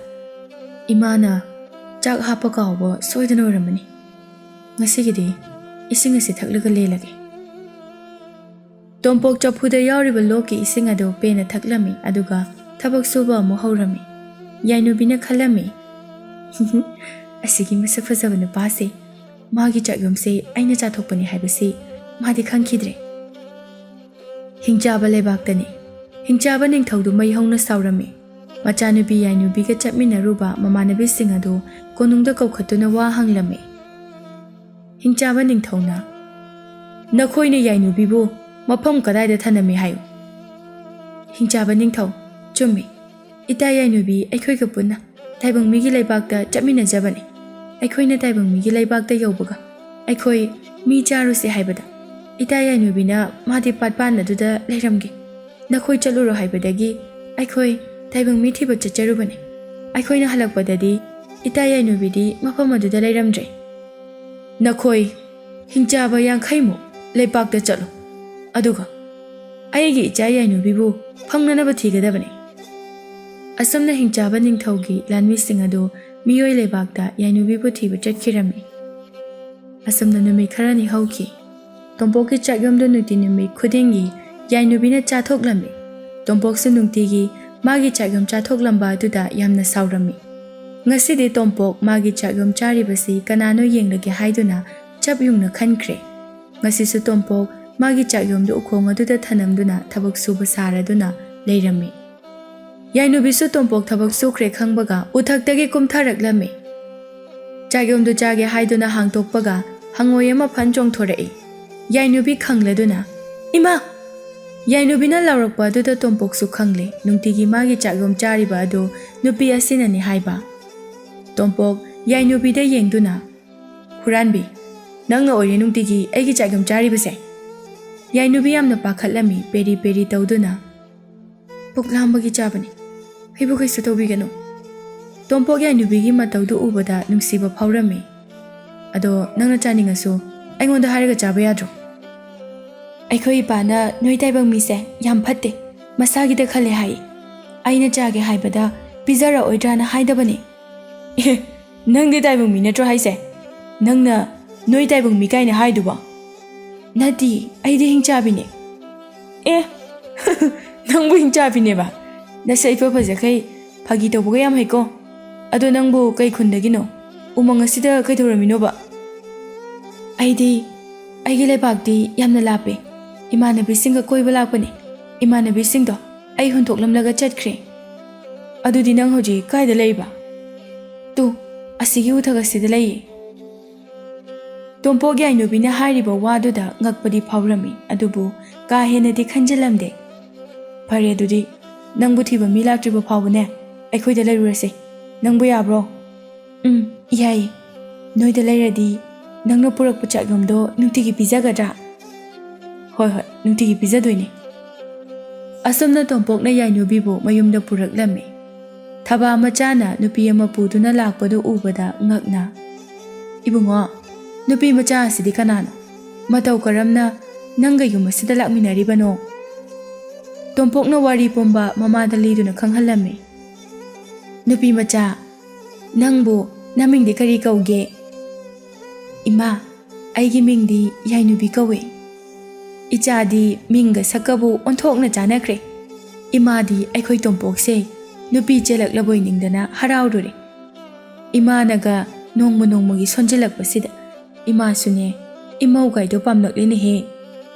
ꯏꯃꯥꯅ ꯆꯥꯛ ꯍꯥꯞꯄ ꯀꯥꯎꯕ ꯁꯣꯏꯗꯅ ꯑꯣꯏꯔꯝꯃꯅꯤ꯫ ꯉꯁꯤꯒꯤꯗꯤ ꯏꯁꯤꯡ ꯑꯁꯤ ꯊꯛꯂꯒ ꯂꯦꯜꯂꯒꯦ"꯫ ꯇꯣꯝꯄꯣꯛ ꯆꯐꯨꯗ ꯌꯥꯎꯔꯤꯕ ꯂꯣꯛꯀꯤ ꯏꯁꯤꯡ ꯑꯗꯨ ꯄꯦꯟꯅ ꯊꯛꯂꯝꯃꯤ, ꯑꯗꯨꯒ ꯊꯕꯛ ꯁꯨꯕ ꯑꯃꯨꯛ ꯍꯧꯔꯝꯃꯤ꯫ ꯌꯥꯏꯅꯨꯕꯤꯅ ꯈꯜꯂꯝꯃꯤ, "ꯑꯁꯤꯒꯤ ꯃꯁꯛ ꯐꯖꯕ ꯅꯨꯄꯥꯁꯦ, ꯃꯥꯒꯤ ꯆꯥꯛꯌꯣꯝꯁꯦ ꯑꯩꯅ ꯆꯥꯊꯣꯛꯄꯅꯤ ꯍꯥꯏꯕꯁꯤ ꯃꯥꯗꯤ ꯈꯪꯈꯤꯗ꯭ꯔꯦ"꯫ ꯍꯤꯡꯆꯥꯕ ꯂꯩꯕꯥꯛꯇꯅꯤ꯫ ꯍꯤꯡꯆꯥꯕ ꯅꯤꯡꯊꯧꯗꯨ ꯃꯩ ꯍꯧꯅ ꯁꯥꯎꯔꯝꯃꯤ꯫ ꯃꯆꯥꯅꯨꯄꯤ ꯌꯥꯏꯅꯨꯕꯤꯒ ꯆꯠꯃꯤꯟꯅꯔꯨꯕ ꯃꯃꯥꯟꯅꯕꯤꯁꯤꯡ ꯑꯗꯨ ꯀꯣꯅꯨꯡꯗ ꯀꯧꯈꯠꯇꯨꯅ ꯋꯥ ꯍꯪꯂꯝꯃꯤ꯫ ꯍꯤꯡꯆꯥꯕ ꯅꯤꯡꯊꯧꯅ, "ꯅꯈꯣꯏꯅ ꯌꯥꯏꯅꯨꯕꯤꯕꯨ ꯃꯐꯝ ꯀꯗꯥꯏꯗ ꯊꯅꯝꯃꯤ ꯍꯥꯏꯌꯨ?" ꯍꯤꯡꯆꯥꯕ ꯅꯤꯡꯊꯧ, "ꯆꯨꯝꯃꯤ꯫ ꯏꯇꯥ ꯌꯥꯏꯅꯨꯕꯤ ꯑꯩꯈꯣꯏꯒ ꯄꯨꯟꯅ ꯇꯥꯏꯕꯪ ꯃꯤꯒꯤ ꯂꯩꯕꯥꯛꯇ ꯆꯠꯃꯤꯟꯅꯖꯕꯅꯤ꯫ ꯑꯩꯈꯣꯏꯅ ꯇꯥꯏꯕꯪ ꯃꯤꯒꯤ ꯂꯩꯕꯥꯛꯇ ꯌꯧꯕꯒ ꯑꯩꯈꯣꯏ ꯃꯤ ꯆꯥꯔꯨꯁꯦ ꯍꯥꯏꯕꯗ ꯏꯇꯥ ꯌꯥꯏꯅꯨꯕꯤꯅ ꯃꯥꯗꯤ ꯄꯥꯠꯄꯥꯟ ꯑꯗꯨꯗ ꯂꯩꯔꯝꯒꯦ, ꯅꯈꯣꯏ ꯆꯠꯂꯨꯔꯣ ꯍꯥꯏꯕꯗꯒꯤ ꯑꯩꯈꯣꯏ ꯇꯥꯏꯕꯪ ꯃꯤ ꯊꯤꯕ ꯆꯠꯆꯔꯨꯕꯅꯤ꯫ ꯑꯩꯈꯣꯏꯅ ꯍꯜꯂꯛꯄꯗꯗꯤ ꯏꯇꯥ ꯌꯥꯏꯅꯨꯕꯤꯗꯤ ꯃꯐꯝ ꯑꯗꯨꯗ ꯂꯩꯔꯝꯗ꯭ꯔꯦ꯫ "ꯅꯈꯣꯏ ꯍꯤꯡꯆꯥꯕ ꯌꯥꯡꯈꯩꯃꯨꯛ ꯂꯩꯄꯥꯛꯇ ꯆꯠꯂꯨ, ꯑꯗꯨꯒ ꯑꯩꯒꯤ ꯏꯆꯥ ꯌꯥꯏꯅꯨꯕꯤꯕꯨ ꯐꯪꯅꯅꯕ ꯊꯤꯒꯗꯕꯅꯤ꯫" ꯑꯁꯨꯝꯅ ꯍꯤꯡꯆꯥꯕ ꯅꯤꯡꯊꯧꯒꯤ ꯂꯥꯟꯃꯤꯁꯤꯡ ꯑꯗꯨ ꯃꯤꯑꯣꯏ ꯂꯩꯕꯥꯛꯇ ꯌꯥꯏꯅꯨꯕꯤꯕꯨ ꯊꯤꯕ ꯆꯠꯈꯤꯔꯝꯃꯤ꯫ ꯑꯁꯨꯝꯅ ꯅꯨꯃꯤꯠ ꯈꯔꯅꯤ ꯍꯧꯈꯤ꯫ ꯇꯣꯝꯄꯣꯛꯀꯤ ꯆꯥꯛꯌꯨꯝꯗꯨ ꯅꯨꯡꯇꯤ ꯅꯨꯃꯤꯠ ꯈꯨꯗꯤꯡꯒꯤ ꯌꯥꯏꯅꯨꯕꯤꯅ ꯆꯥꯊꯣꯛꯂꯝꯃꯤ꯫ ꯇꯣꯝꯄꯣꯛꯁꯨ ꯅꯨꯡꯇꯤꯒꯤ ꯃꯥꯒꯤ ꯆꯥꯛꯌꯨꯝ ꯆꯥꯊꯣꯛꯂꯝꯕ ꯑꯗꯨꯗ ꯌꯥꯝꯅ ꯁꯥꯎꯔꯝꯃꯤ꯫ ꯉꯁꯤꯗꯤ ꯇꯣꯝꯄꯣꯛ ꯃꯥꯒꯤ ꯆꯥꯛꯌꯨꯝ ꯆꯥꯔꯤꯕꯁꯤ ꯀꯅꯥꯅꯣ ꯌꯦꯡꯂꯒꯦ ꯍꯥꯏꯗꯨꯅ ꯆꯞ ꯌꯨꯡꯅ ꯈꯟꯈ꯭ꯔꯦ꯫ ꯉꯁꯤꯁꯨ ꯇꯣꯝꯄꯣꯛ ꯃꯥꯒꯤ ꯆꯥꯛꯌꯨꯝꯗꯨ ꯎꯈꯣꯡ ꯑꯗꯨꯗ ꯊꯅꯝꯗꯨꯅ ꯊꯕꯛ ꯁꯨꯕ ꯁꯥꯔꯗꯨꯅ ꯂꯩꯔꯝꯃꯤ꯫ ꯌꯥꯏꯅꯨꯕꯤꯁꯨ ꯇꯣꯝꯄꯣꯛ ꯊꯕꯛ ꯁꯨꯈ꯭ꯔꯦ ꯈꯪꯕꯒ ꯎꯊꯛꯇꯒꯤ ꯀꯨꯝꯊꯔꯛꯂꯝꯃꯤ꯫ ꯆꯥꯛꯌꯨꯝꯗꯨ ꯆꯥꯒꯦ ꯍꯥꯏꯗꯨꯅ ꯍꯥꯡꯗꯣꯛꯄꯒ ꯍꯪꯉꯣꯏ ꯑꯃ ꯐꯟ ꯆꯣꯡꯊꯣꯔꯛꯏ꯫ ꯌꯥꯏꯅꯨꯕꯤ ꯈꯪꯂꯗꯨꯅ, "ꯏꯃꯥ!" ꯌꯥꯏꯅꯨꯕꯤꯅ ꯂꯥꯎꯔꯛꯄ ꯑꯗꯨꯗ ꯇꯣꯝꯄꯣꯛꯁꯨ ꯈꯪꯂꯦ, ꯅꯨꯡꯇꯤꯒꯤ ꯃꯥꯒꯤ ꯆꯥꯛꯌꯨꯝ ꯆꯥꯔꯤꯕ ꯑꯗꯨ ꯅꯨꯄꯤ ꯑꯁꯤꯅꯅꯤ ꯍꯥꯏꯕ꯫ ꯇꯣꯝꯄꯣꯛ ꯌꯥꯏꯅꯨꯕꯤꯗ ꯌꯦꯡꯗꯨꯅ, "ꯍꯨꯔꯥꯟꯕꯤ, ꯅꯪꯅ ꯑꯣꯏꯔꯦ ꯅꯨꯡꯇꯤꯒꯤ ꯑꯩꯒꯤ ꯆꯥꯛꯌꯨꯝ ꯆꯥꯔꯤꯕꯁꯦ?" ꯌꯥꯏꯅꯨꯕꯤ ꯌꯥꯝꯅ ꯄꯥꯈꯠꯂꯝꯃꯤ, ꯄꯦꯔꯤ ꯄꯦꯔꯤ ꯇꯧꯗꯨꯅ꯫ "ꯄꯨꯛ ꯂꯥꯝꯕꯒꯤ ꯆꯥꯕꯅꯤ, ꯑꯩꯕꯨ ꯀꯩꯁꯨ ꯇꯧꯕꯤꯒꯅꯨ꯫" ꯇꯣꯝꯄꯣꯛ ꯌꯥꯏꯅꯨꯕꯤꯒꯤ ꯃꯇꯧꯗꯨ ꯎꯕꯗ ꯅꯨꯡꯁꯤꯕ ꯐꯥꯎꯔꯝꯃꯤ꯫ "ꯑꯗꯣ ꯅꯪꯅ ꯆꯥꯅꯤꯡꯉꯁꯨ ꯑꯩꯉꯣꯟꯗ ꯍꯥꯏꯔꯒ ꯆꯥꯕ ꯌꯥꯗ꯭ꯔꯣ?" "ꯑꯩꯈꯣꯏ ꯏꯄꯥꯅ ꯅꯣꯏ ꯇꯥꯏꯕꯪ ꯃꯤꯁꯦ ꯌꯥꯝ ꯐꯠꯇꯦ, ꯃꯁꯥꯒꯤꯗ ꯈꯜꯂꯦ ꯍꯥꯏ꯫ ꯑꯩꯅ ꯆꯥꯒꯦ ꯍꯥꯏꯕꯗ ꯄꯤꯖꯔꯛꯑꯣꯏꯗ꯭ꯔꯥꯅ ꯍꯥꯏꯗꯕꯅꯤ꯫" "ꯑꯦ, ꯅꯪꯗꯤ ꯇꯥꯏꯕꯪ ꯃꯤ ꯅꯠꯇ꯭ꯔꯣ ꯍꯥꯏꯁꯦ? ꯅꯪꯅ ꯅꯣꯏ ꯇꯥꯏꯕꯪ ꯃꯤ ꯀꯥꯏꯅ ꯍꯥꯏꯗꯨꯕꯣ?" "ꯅꯠꯇꯦ, ꯑꯩꯗꯤ ꯍꯤꯡꯆꯥꯕꯤꯅꯦ꯫" "ꯑꯦ, ꯅꯪꯕꯨ ꯍꯤꯡꯆꯥꯕꯤꯅꯦꯕ? ꯅꯁꯛ ꯏꯐ ꯐꯖꯈꯩ ꯐꯥꯒꯤ ꯇꯧꯕꯒ ꯌꯥꯝ ꯍꯩꯀꯣ꯫ ꯑꯗꯣ ꯅꯪꯕꯨ ꯀꯩ ꯈꯨꯟꯗꯒꯤꯅꯣ? ꯎꯃꯪ ꯑꯁꯤꯗ ꯀꯩꯗꯧꯔꯝꯃꯤꯅꯣꯕ?" "ꯑꯩꯗꯤ, ꯑꯩꯒꯤ ꯂꯩꯕꯥꯛꯇꯤ ꯌꯥꯝꯅ ꯂꯥꯞꯄꯦ꯫ ꯏꯃꯥꯟꯅꯕꯤꯁꯤꯡꯒ ꯀꯣꯏꯕ ꯂꯥꯛꯄꯅꯦ꯫ ꯏꯃꯥꯟꯅꯕꯤꯁꯤꯡꯗꯣ ꯑꯩ ꯍꯨꯟꯗꯣꯛꯂꯝꯂꯒ ꯆꯠꯈ꯭ꯔꯦ꯫" "ꯑꯗꯨꯗꯤ ꯅꯪ ꯍꯧꯖꯤꯛ ꯀꯥꯏꯗ ꯂꯩꯕ?" "ꯇꯨ, ꯑꯁꯤꯒꯤ ꯎꯊꯛ ꯑꯁꯤꯗ ꯂꯩꯌꯦ꯫" ꯇꯣꯝꯄꯣꯛ ꯌꯥꯏꯅꯨꯕꯤꯅ ꯍꯥꯏꯔꯤꯕ ꯋꯥꯗꯨꯗ ꯉꯛꯄꯗꯤ ꯐꯥꯎꯔꯝꯃꯤ, ꯑꯗꯨꯕꯨ ꯀꯥ ꯍꯦꯟꯅꯗꯤ ꯈꯟꯖꯤꯜꯂꯝꯗꯦ꯫ "ꯐꯔꯦ, ꯑꯗꯨꯗꯤ ꯅꯪꯕꯨ ꯊꯤꯕ ꯃꯤ ꯂꯥꯛꯇ꯭ꯔꯤꯕ ꯐꯥꯎꯕꯅꯦ, ꯑꯩꯈꯣꯏꯗ ꯂꯩꯔꯨꯔꯁꯦ꯫ ꯅꯪꯕꯨ ꯌꯥꯕ꯭ꯔꯣ?" "ꯎꯝ, ꯌꯥꯏꯌꯦ꯫ ꯅꯣꯏꯗ ꯂꯩꯔꯗꯤ ꯅꯪꯅ ꯄꯨꯔꯛꯄ ꯆꯥꯛꯌꯨꯝꯗꯣ ꯅꯨꯡꯇꯤꯒꯤ ꯄꯤꯖꯒꯗ꯭ꯔꯥ?" "ꯍꯣꯏ, ꯍꯣꯏ, ꯅꯨꯡꯇꯤꯒꯤ ꯄꯤꯖꯗꯣꯏꯅꯦ꯫" ꯑꯁꯨꯝꯅ ꯇꯣꯝꯄꯣꯛꯅ ꯌꯥꯏꯅꯨꯕꯤꯕꯨ ꯃꯌꯨꯝꯗ ꯄꯨꯔꯛꯂꯝꯃꯤ꯫ ꯊꯕꯥ ꯃꯆꯥꯅ ꯅꯨꯄꯤ ꯑꯃ ꯄꯨꯗꯨꯅ ꯂꯥꯛꯄꯗꯨ ꯎꯕꯗ ꯉꯛꯅ, "ꯏꯕꯨꯡꯉꯣ, ꯅꯨꯄꯤ ꯃꯆꯥ ꯑꯁꯤꯗꯤ ꯀꯅꯥꯅꯣ? ꯃꯇꯧ ꯀꯔꯝꯅ ꯅꯪꯒ ꯌꯨꯝ ꯑꯁꯤꯗ ꯂꯥꯛꯃꯤꯟꯅꯔꯤꯕꯅꯣ?" ꯇꯣꯝꯄꯣꯛꯅ ꯋꯥꯔꯤ ꯄꯨꯝꯕ ꯃꯃꯥꯗ ꯂꯤꯗꯨꯅ ꯈꯪꯍꯜꯂꯝꯃꯤ꯫ "ꯅꯨꯄꯤ ꯃꯆꯥ, ꯅꯪꯕꯨ ꯅꯃꯤꯡꯗꯤ ꯀꯔꯤ ꯀꯧꯒꯦ?" "ꯏꯃꯥ, ꯑꯩꯒꯤ ꯃꯤꯡꯗꯤ ꯌꯥꯏꯅꯨꯕꯤ ꯀꯧꯏ꯫ ꯏꯆꯥꯗꯤ ꯃꯤꯡꯒ ꯁꯛꯀꯕꯨ ꯑꯣꯟꯊꯣꯛꯅ ꯆꯥꯟꯅꯈ꯭ꯔꯦ꯫ ꯏꯃꯥꯗꯤ ꯑꯩꯈꯣꯏ ꯇꯣꯝꯄꯣꯛꯁꯦ ꯅꯨꯄꯤ ꯆꯦꯜꯂꯛꯂꯕꯣꯏ ꯅꯤꯡꯗꯅ ꯍꯔꯥꯎꯔꯨꯔꯦ꯫ ꯏꯃꯥꯅꯒ ꯅꯣꯡꯃ ꯅꯣꯡꯃꯒꯤ ꯁꯣꯟꯖꯤꯜꯂꯛꯄꯁꯤꯗ ꯏꯃꯥꯁꯨꯅꯦ, ꯏꯃꯧ ꯀꯥꯏꯗꯣ ꯄꯥꯝꯂꯛꯂꯦꯅꯦꯍꯦ꯫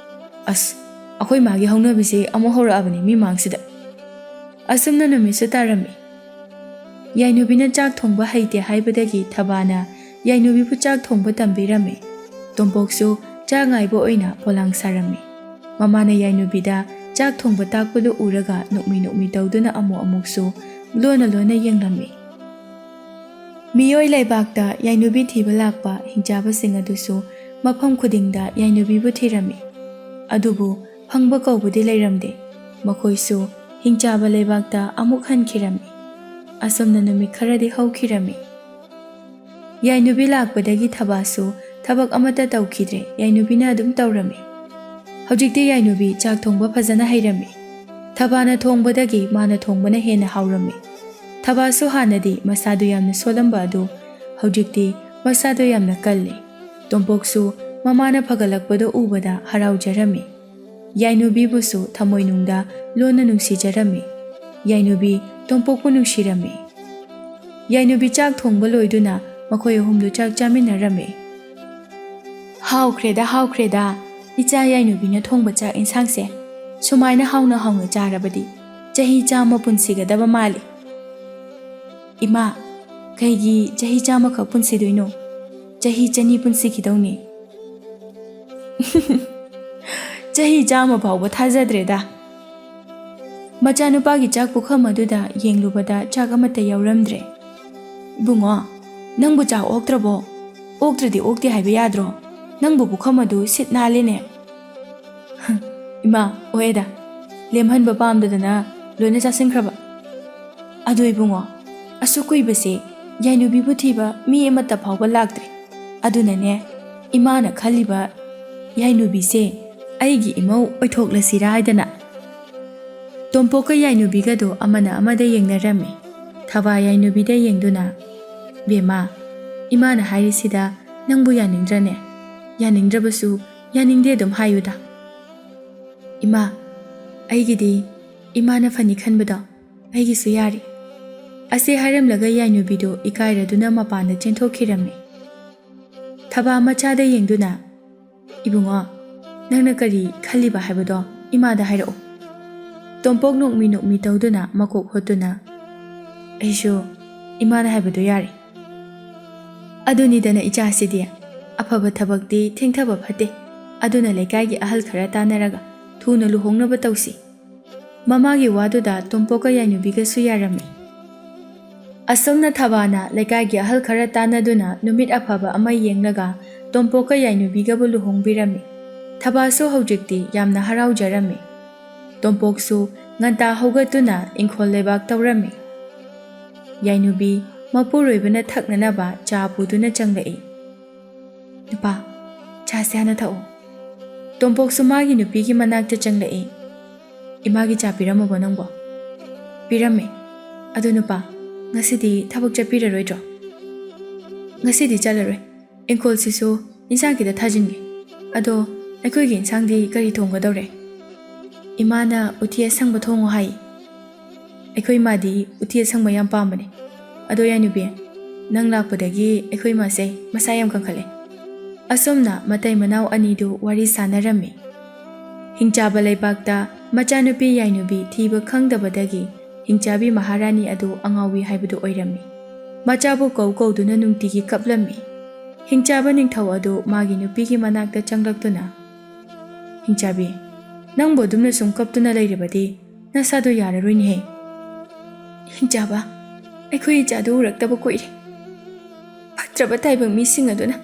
ꯑꯁ, ꯑꯩꯈꯣꯏ ꯃꯥꯒꯤ ꯍꯧꯅꯕꯤꯁꯦ ꯑꯃꯨꯛ ꯍꯧꯔꯛꯑꯕꯅꯤ ꯃꯤ ꯃꯥꯡꯁꯤꯗ꯫" ꯑꯁꯨꯝꯅ ꯅꯨꯃꯤꯠꯁꯨ ꯇꯥꯔꯝꯃꯤ꯫ ꯌꯥꯏꯅꯨꯕꯤꯅ ꯆꯥꯛ ꯊꯣꯡꯕ ꯍꯩꯇꯦ ꯍꯥꯏꯕꯗꯒꯤ ꯊꯕꯥꯅ ꯌꯥꯏꯅꯨꯕꯤꯕꯨ ꯆꯥꯛ ꯊꯣꯡꯕ ꯇꯝꯕꯤꯔꯝꯃꯤ꯫ ꯇꯣꯝꯄꯣꯛꯁꯨ ꯆꯥꯛ ꯉꯥꯏꯕ ꯑꯣꯏꯅ ꯄꯣꯂꯥꯡ ꯁꯥꯔꯝꯃꯤ꯫ ꯃꯃꯥꯅ ꯌꯥꯏꯅꯨꯕꯤꯗ ꯆꯥꯛ ꯊꯣꯡꯕ ꯇꯥꯛꯄꯗꯨ ꯎꯔꯒ ꯅꯣꯛꯃꯤ ꯅꯣꯛꯃꯤ ꯇꯧꯗꯨꯅ ꯑꯃꯨꯛ ꯑꯃꯨꯛꯁꯨ ꯂꯣꯟꯅ ꯂꯣꯟꯅ ꯌꯦꯡꯂꯝꯃꯤ꯫ ꯃꯤꯑꯣꯏ ꯂꯩꯕꯥꯛꯇ ꯌꯥꯏꯅꯨꯕꯤ ꯊꯤꯕ ꯂꯥꯛꯄ ꯍꯤꯡꯆꯥꯕꯁꯤꯡ ꯑꯗꯨꯁꯨ ꯃꯐꯝ ꯈꯨꯗꯤꯡꯗ ꯌꯥꯏꯅꯨꯕꯤꯕꯨ ꯊꯤꯔꯝꯃꯤ꯫ ꯑꯗꯨꯕꯨ ꯐꯪꯕ ꯀꯧꯕꯗꯤ ꯂꯩꯔꯝꯗꯦ꯫ ꯃꯈꯣꯏꯁꯨ ꯍꯤꯡꯆꯥꯕ ꯂꯩꯕꯥꯛꯇ ꯑꯃꯨꯛ ꯍꯟꯈꯤꯔꯝꯃꯤ꯫ ꯑꯁꯨꯝꯅ ꯅꯨꯃꯤꯠ ꯈꯔꯗꯤ ꯍꯧꯈꯤꯔꯝꯃꯤ꯫ ꯌꯥꯏꯅꯨꯕꯤ ꯂꯥꯛꯄꯗꯒꯤ ꯊꯕꯥꯁꯨ ꯊꯕꯛ ꯑꯃꯠꯇ ꯇꯧꯈꯤꯗ꯭ꯔꯦ꯫ ꯌꯥꯏꯅꯨꯕꯤꯅ ꯑꯗꯨꯝ ꯇꯧꯔꯝꯃꯤ꯫ ꯍꯧꯖꯤꯛꯇꯤ ꯌꯥꯏꯅꯨꯕꯤ ꯆꯥꯛ ꯊꯣꯡꯕ ꯐꯖꯅ ꯍꯩꯔꯝꯃꯤ꯫ ꯊꯕꯥꯅ ꯊꯣꯡꯕꯗꯒꯤ ꯃꯥꯅ ꯊꯣꯡꯕꯅ ꯍꯦꯟꯅ ꯍꯥꯎꯔꯝꯃꯤ꯫ ꯊꯕꯥꯁꯨ ꯍꯥꯟꯅꯗꯤ ꯃꯁꯥꯗꯨ ꯌꯥꯝꯅ ꯁꯣꯜꯂꯝꯕ ꯑꯗꯨ ꯍꯧꯖꯤꯛꯇꯤ ꯃꯁꯥꯗꯨ ꯌꯥꯝꯅ ꯀꯜꯂꯤ꯫ ꯇꯣꯝꯄꯣꯛꯁꯨ ꯃꯃꯥꯅ ꯐꯒꯠꯂꯛꯄꯗꯨ ꯎꯕꯗ ꯍꯔꯥꯎꯖꯔꯝꯃꯤ꯫ ꯌꯥꯏꯅꯨꯕꯤꯕꯨꯁꯨ ꯊꯃꯣꯏꯅꯨꯡꯗ ꯂꯣꯟꯅ ꯅꯨꯡꯁꯤꯖꯔꯝꯃꯤ꯫ ꯌꯥꯏꯅꯨꯕꯤ ꯇꯣꯝꯄꯣꯛꯄꯨ ꯅꯨꯡꯁꯤꯔꯝꯃꯤ꯫ ꯌꯥꯏꯅꯨꯕꯤ ꯆꯥꯛ ꯊꯣꯡꯕ ꯂꯣꯏꯗꯨꯅ ꯃꯈꯣꯏ ꯑꯍꯨꯝꯗꯨ ꯆꯥꯛ ꯆꯥꯃꯤꯟꯅꯔꯝꯃꯤ꯫ "ꯍꯥꯎꯈ꯭ꯔꯦꯗ, ꯍꯥꯎꯈ꯭ꯔꯦꯗ, ꯏꯆꯥ ꯌꯥꯏꯅꯨꯕꯤꯅ ꯊꯣꯡꯕ ꯆꯥꯛ ꯏꯟꯁꯥꯡꯁꯦ꯫ ꯁꯨꯃꯥꯏꯅ ꯍꯥꯎꯅ ꯍꯥꯎꯅ ꯆꯥꯔꯕꯗꯤ ꯆꯍꯤ ꯆꯥꯝꯃ ꯄꯨꯟꯁꯤꯒꯗꯕ ꯃꯥꯜꯂꯤ꯫" "ꯏꯃꯥ, ꯀꯩꯒꯤ ꯆꯍꯤ ꯆꯥꯝꯃꯈꯛ ꯄꯨꯟꯁꯤꯗꯣꯏꯅꯣ? ꯆꯍꯤ ꯆꯅꯤ ꯄꯨꯟꯁꯤꯈꯤꯗꯧꯅꯤ꯫" "ꯆꯍꯤ ꯆꯥꯝꯃ ꯐꯥꯎꯕ ꯊꯥꯖꯗ꯭ꯔꯦꯗ꯫" ꯃꯆꯥꯅꯨꯄꯥꯒꯤ ꯆꯥꯛ ꯄꯨꯈꯝ ꯑꯗꯨꯗ ꯌꯦꯡꯂꯨꯕꯗ ꯆꯥꯛ ꯑꯃꯠꯇ ꯌꯥꯎꯔꯝꯗ꯭ꯔꯦ꯫ "ꯏꯕꯨꯡꯉꯣ, ꯅꯪꯕꯨ ꯆꯥꯛ ꯑꯣꯛꯇ꯭ꯔꯕꯣ? ꯑꯣꯛꯇ꯭ꯔꯗꯤ ꯑꯣꯛꯇꯦ ꯍꯥꯏꯕ ꯌꯥꯗ꯭ꯔꯣ? ꯅꯪꯕꯨ ꯄꯨꯈꯝ ꯑꯗꯨ ꯁꯤꯠ ꯅꯥꯜꯂꯦꯅꯦ꯫" "ꯏꯃꯥ, ꯑꯣꯛꯑꯦꯗ꯫ ꯂꯦꯝꯍꯟꯕ ꯄꯥꯝꯗꯗꯅ ꯂꯣꯏꯅ ꯆꯥꯁꯤꯟꯈ꯭ꯔꯕ꯫ ꯑꯗꯨ ꯏꯕꯨꯡꯉꯣ, ꯑꯁꯨꯛ ꯀꯨꯏꯕꯁꯦ ꯌꯥꯏꯅꯨꯕꯤꯕꯨ ꯊꯤꯕ ꯃꯤ ꯑꯃꯠꯇ ꯐꯥꯎꯕ ꯂꯥꯛꯇ꯭ꯔꯦ꯫ ꯑꯗꯨꯅꯅꯦ, ꯏꯃꯥꯅ ꯈꯜꯂꯤꯕ ꯌꯥꯏꯅꯨꯕꯤꯁꯦ ꯑꯩꯒꯤ ꯏꯃꯧ ꯑꯣꯏꯊꯣꯛꯂꯁꯤꯔꯥ ꯍꯥꯏꯗꯅ꯫ ꯇꯣꯝꯄꯣꯛꯀ ꯌꯥꯏꯅꯨꯕꯤꯒꯗꯣ ꯑꯃꯅ ꯑꯃꯗ ꯌꯦꯡꯅꯔꯝꯃꯤ꯫ ꯊꯕꯥ ꯌꯥꯏꯅꯨꯕꯤꯗ ꯌꯦꯡꯗꯨꯅ, "ꯕꯦꯝꯃ, ꯏꯃꯥꯅ ꯍꯥꯏꯔꯤꯁꯤꯗ ꯅꯪꯕꯨ ꯌꯥꯅꯤꯡꯗ꯭ꯔꯅꯦ? ꯌꯥꯅꯤꯡꯗ꯭ꯔꯕꯁꯨ ꯌꯥꯅꯤꯡꯗꯦ ꯑꯗꯨꯝ ꯍꯥꯏꯌꯨꯗ꯫" "ꯏꯃꯥ, ꯑꯩꯒꯤꯗꯤ ꯏꯃꯥꯅ ꯐꯅꯤ ꯈꯟꯕꯗꯣ ꯑꯩꯒꯤꯁꯨ ꯌꯥꯔꯤ꯫" ꯑꯁꯤ ꯍꯥꯏꯔꯝꯂꯒ ꯌꯥꯏꯅꯨꯕꯤꯗꯨ ꯏꯀꯥꯏꯔꯗꯨꯅ ꯃꯄꯥꯟꯗ ꯆꯦꯟꯊꯣꯛꯈꯤꯔꯝꯃꯤ꯫ ꯊꯕꯥ ꯃꯆꯥꯗ ꯌꯦꯡꯗꯨꯅ, "ꯏꯕꯨꯡꯉꯣ, ꯅꯪꯅ ꯀꯔꯤ ꯈꯜꯂꯤꯕ ꯍꯥꯏꯕꯗꯣ ꯏꯃꯥꯗ ꯍꯥꯏꯔꯛꯎ꯫" ꯇꯣꯝꯄꯣꯛ ꯅꯣꯛꯃꯤ ꯅꯣꯛꯃꯤ ꯇꯧꯗꯨꯅ ꯃꯀꯣꯛ ꯍꯣꯠꯇꯨꯅ, "ꯑꯩꯁꯨ ꯏꯃꯥꯅ ꯍꯥꯏꯕꯗꯣ ꯌꯥꯔꯦ꯫" "ꯑꯗꯨꯅꯤꯗꯅ ꯏꯆꯥꯁꯤꯗꯤ, ꯑꯐꯕ ꯊꯕꯛꯇꯤ ꯊꯦꯡꯊꯕ ꯐꯠꯇꯦ꯫ ꯑꯗꯨꯅ ꯂꯩꯀꯥꯏꯒꯤ ꯑꯍꯜ ꯈꯔ ꯇꯥꯟꯅꯔꯒ ꯊꯨꯅ ꯂꯨꯍꯣꯡꯅꯕ ꯇꯧꯁꯤ꯫" ꯃꯃꯥꯒꯤ ꯋꯥꯗꯨꯗ ꯇꯣꯝꯄꯣꯛꯀ ꯌꯥꯏꯅꯨꯕꯤꯒꯁꯨ ꯌꯥꯔꯝꯃꯤ꯫ ꯑꯁꯨꯝꯅ ꯊꯕꯥꯅ ꯂꯩꯀꯥꯏꯒꯤ ꯑꯍꯜ ꯈꯔ ꯇꯥꯟꯅꯗꯨꯅ ꯅꯨꯃꯤꯠ ꯑꯐꯕ ꯑꯃ ꯌꯦꯡꯂꯒ ꯇꯣꯝꯄꯣꯛꯀ ꯌꯥꯏꯅꯨꯕꯤꯒꯕꯨ ꯂꯨꯍꯣꯡꯕꯤꯔꯝꯃꯤ꯫ ꯊꯕꯥꯁꯨ ꯍꯧꯖꯤꯛꯇꯤ ꯌꯥꯝꯅ ꯍꯔꯥꯎꯖꯔꯝꯃꯤ꯫ ꯇꯣꯝꯄꯣꯛꯁꯨ ꯉꯟꯇꯥ ꯍꯧꯒꯠꯇꯨꯅ ꯏꯪꯈꯣꯜ ꯂꯩꯕꯥꯛ ꯇꯧꯔꯝꯃꯤ꯫ ꯌꯥꯏꯅꯨꯕꯤ ꯃꯄꯨꯔꯣꯏꯕꯅ ꯊꯛꯅꯅꯕ ꯆꯥ ꯄꯨꯗꯨꯅ ꯆꯪꯂꯛꯏ꯫ "ꯅꯨꯄꯥ, ꯆꯥꯁꯦ ꯍꯥꯟꯅ ꯊꯛꯎ꯫" ꯇꯣꯝꯄꯣꯛꯁꯨ ꯃꯥꯒꯤ ꯅꯨꯄꯤꯒꯤ ꯃꯅꯥꯛꯇ ꯆꯪꯂꯛꯏ꯫ "ꯏꯃꯥꯒꯤ ꯆꯥ ꯄꯤꯔꯝꯃꯕꯣ ꯅꯪꯕꯣ?" "ꯄꯤꯔꯝꯃꯦ꯫ ꯑꯗꯨ ꯅꯨꯄꯥ, ꯉꯁꯤꯗꯤ ꯊꯕꯛ ꯆꯠꯄꯤꯔꯔꯣꯏꯗ꯭ꯔꯣ?" "ꯉꯁꯤꯗꯤ ꯆꯠꯂꯔꯣꯏ꯫ ꯏꯪꯈꯣꯜꯁꯤꯁꯨ ꯏꯟꯁꯥꯡ ꯈꯤꯇ ꯊꯥꯖꯤꯟꯒꯦ꯫ ꯑꯗꯣ ꯑꯩꯈꯣꯏꯒꯤ ꯏꯟꯁꯥꯡꯗꯤ ꯀꯔꯤ ꯊꯣꯡꯒꯗꯧꯔꯦ?" "ꯏꯃꯥꯅ ꯎꯇꯤ ꯑꯁꯪꯕ ꯊꯣꯡꯉꯣ ꯍꯥꯏ꯫" "ꯑꯩꯈꯣꯏ ꯏꯃꯥꯗꯤ ꯎꯇꯤ ꯑꯁꯪꯕ ꯌꯥꯝ ꯄꯥꯝꯕꯅꯦ꯫ ꯑꯗꯣ ꯌꯥꯏꯅꯨꯕꯤ, ꯅꯪ ꯂꯥꯛꯄꯗꯒꯤ ꯑꯩꯈꯣꯏ ꯏꯃꯥꯁꯦ ꯃꯁꯥ ꯌꯥꯝ ꯀꯟꯈꯠꯂꯦ꯫" ꯑꯁꯨꯝꯅ ꯃꯇꯩ ꯃꯅꯥꯎ ꯑꯅꯤꯗꯨ ꯋꯥꯔꯤ ꯁꯥꯟꯅꯔꯝꯃꯤ꯫ ꯍꯤꯡꯆꯥꯕ ꯂꯩꯕꯥꯛꯇ ꯃꯆꯥꯅꯨꯄꯤ ꯌꯥꯏꯅꯨꯕꯤ ꯊꯤꯕ ꯈꯪꯗꯕꯗꯒꯤ ꯍꯤꯡꯆꯥꯕꯤ ꯃꯍꯥꯔꯥꯅꯤ ꯑꯗꯨ ꯑꯉꯥꯎꯕꯤ ꯍꯥꯏꯕꯗꯨ ꯑꯣꯏꯔꯝꯃꯤ꯫ ꯃꯆꯥꯕꯨ ꯀꯧ ꯀꯧꯗꯨꯅ ꯅꯨꯡꯇꯤꯒꯤ ꯀꯞꯂꯝꯃꯤ꯫ ꯍꯤꯡꯆꯥꯕ ꯅꯤꯡꯊꯧ ꯑꯗꯨ ꯃꯥꯒꯤ ꯅꯨꯄꯤꯒꯤ ꯃꯅꯥꯛꯇ ꯆꯪꯂꯛꯇꯨꯅ, "ꯍꯤꯡꯆꯥꯕꯤ, ꯅꯪꯕꯨ ꯑꯗꯨꯝꯅ ꯁꯨꯝ ꯀꯞꯇꯨꯅ ꯂꯩꯔꯕꯗꯤ ꯅꯁꯥꯗꯣ ꯌꯥꯔꯔꯣꯏꯅꯦꯍꯦ꯫" "ꯍꯤꯡꯆꯥꯕ, ꯑꯩꯈꯣꯏ ꯏꯆꯥꯗꯨ ꯎꯔꯛꯇꯕ ꯀꯨꯏꯔꯦ꯫ ꯐꯠꯇ꯭ꯔꯕ ꯇꯥꯏꯕꯪ ꯃꯤꯁꯤꯡ ꯑꯗꯨꯅ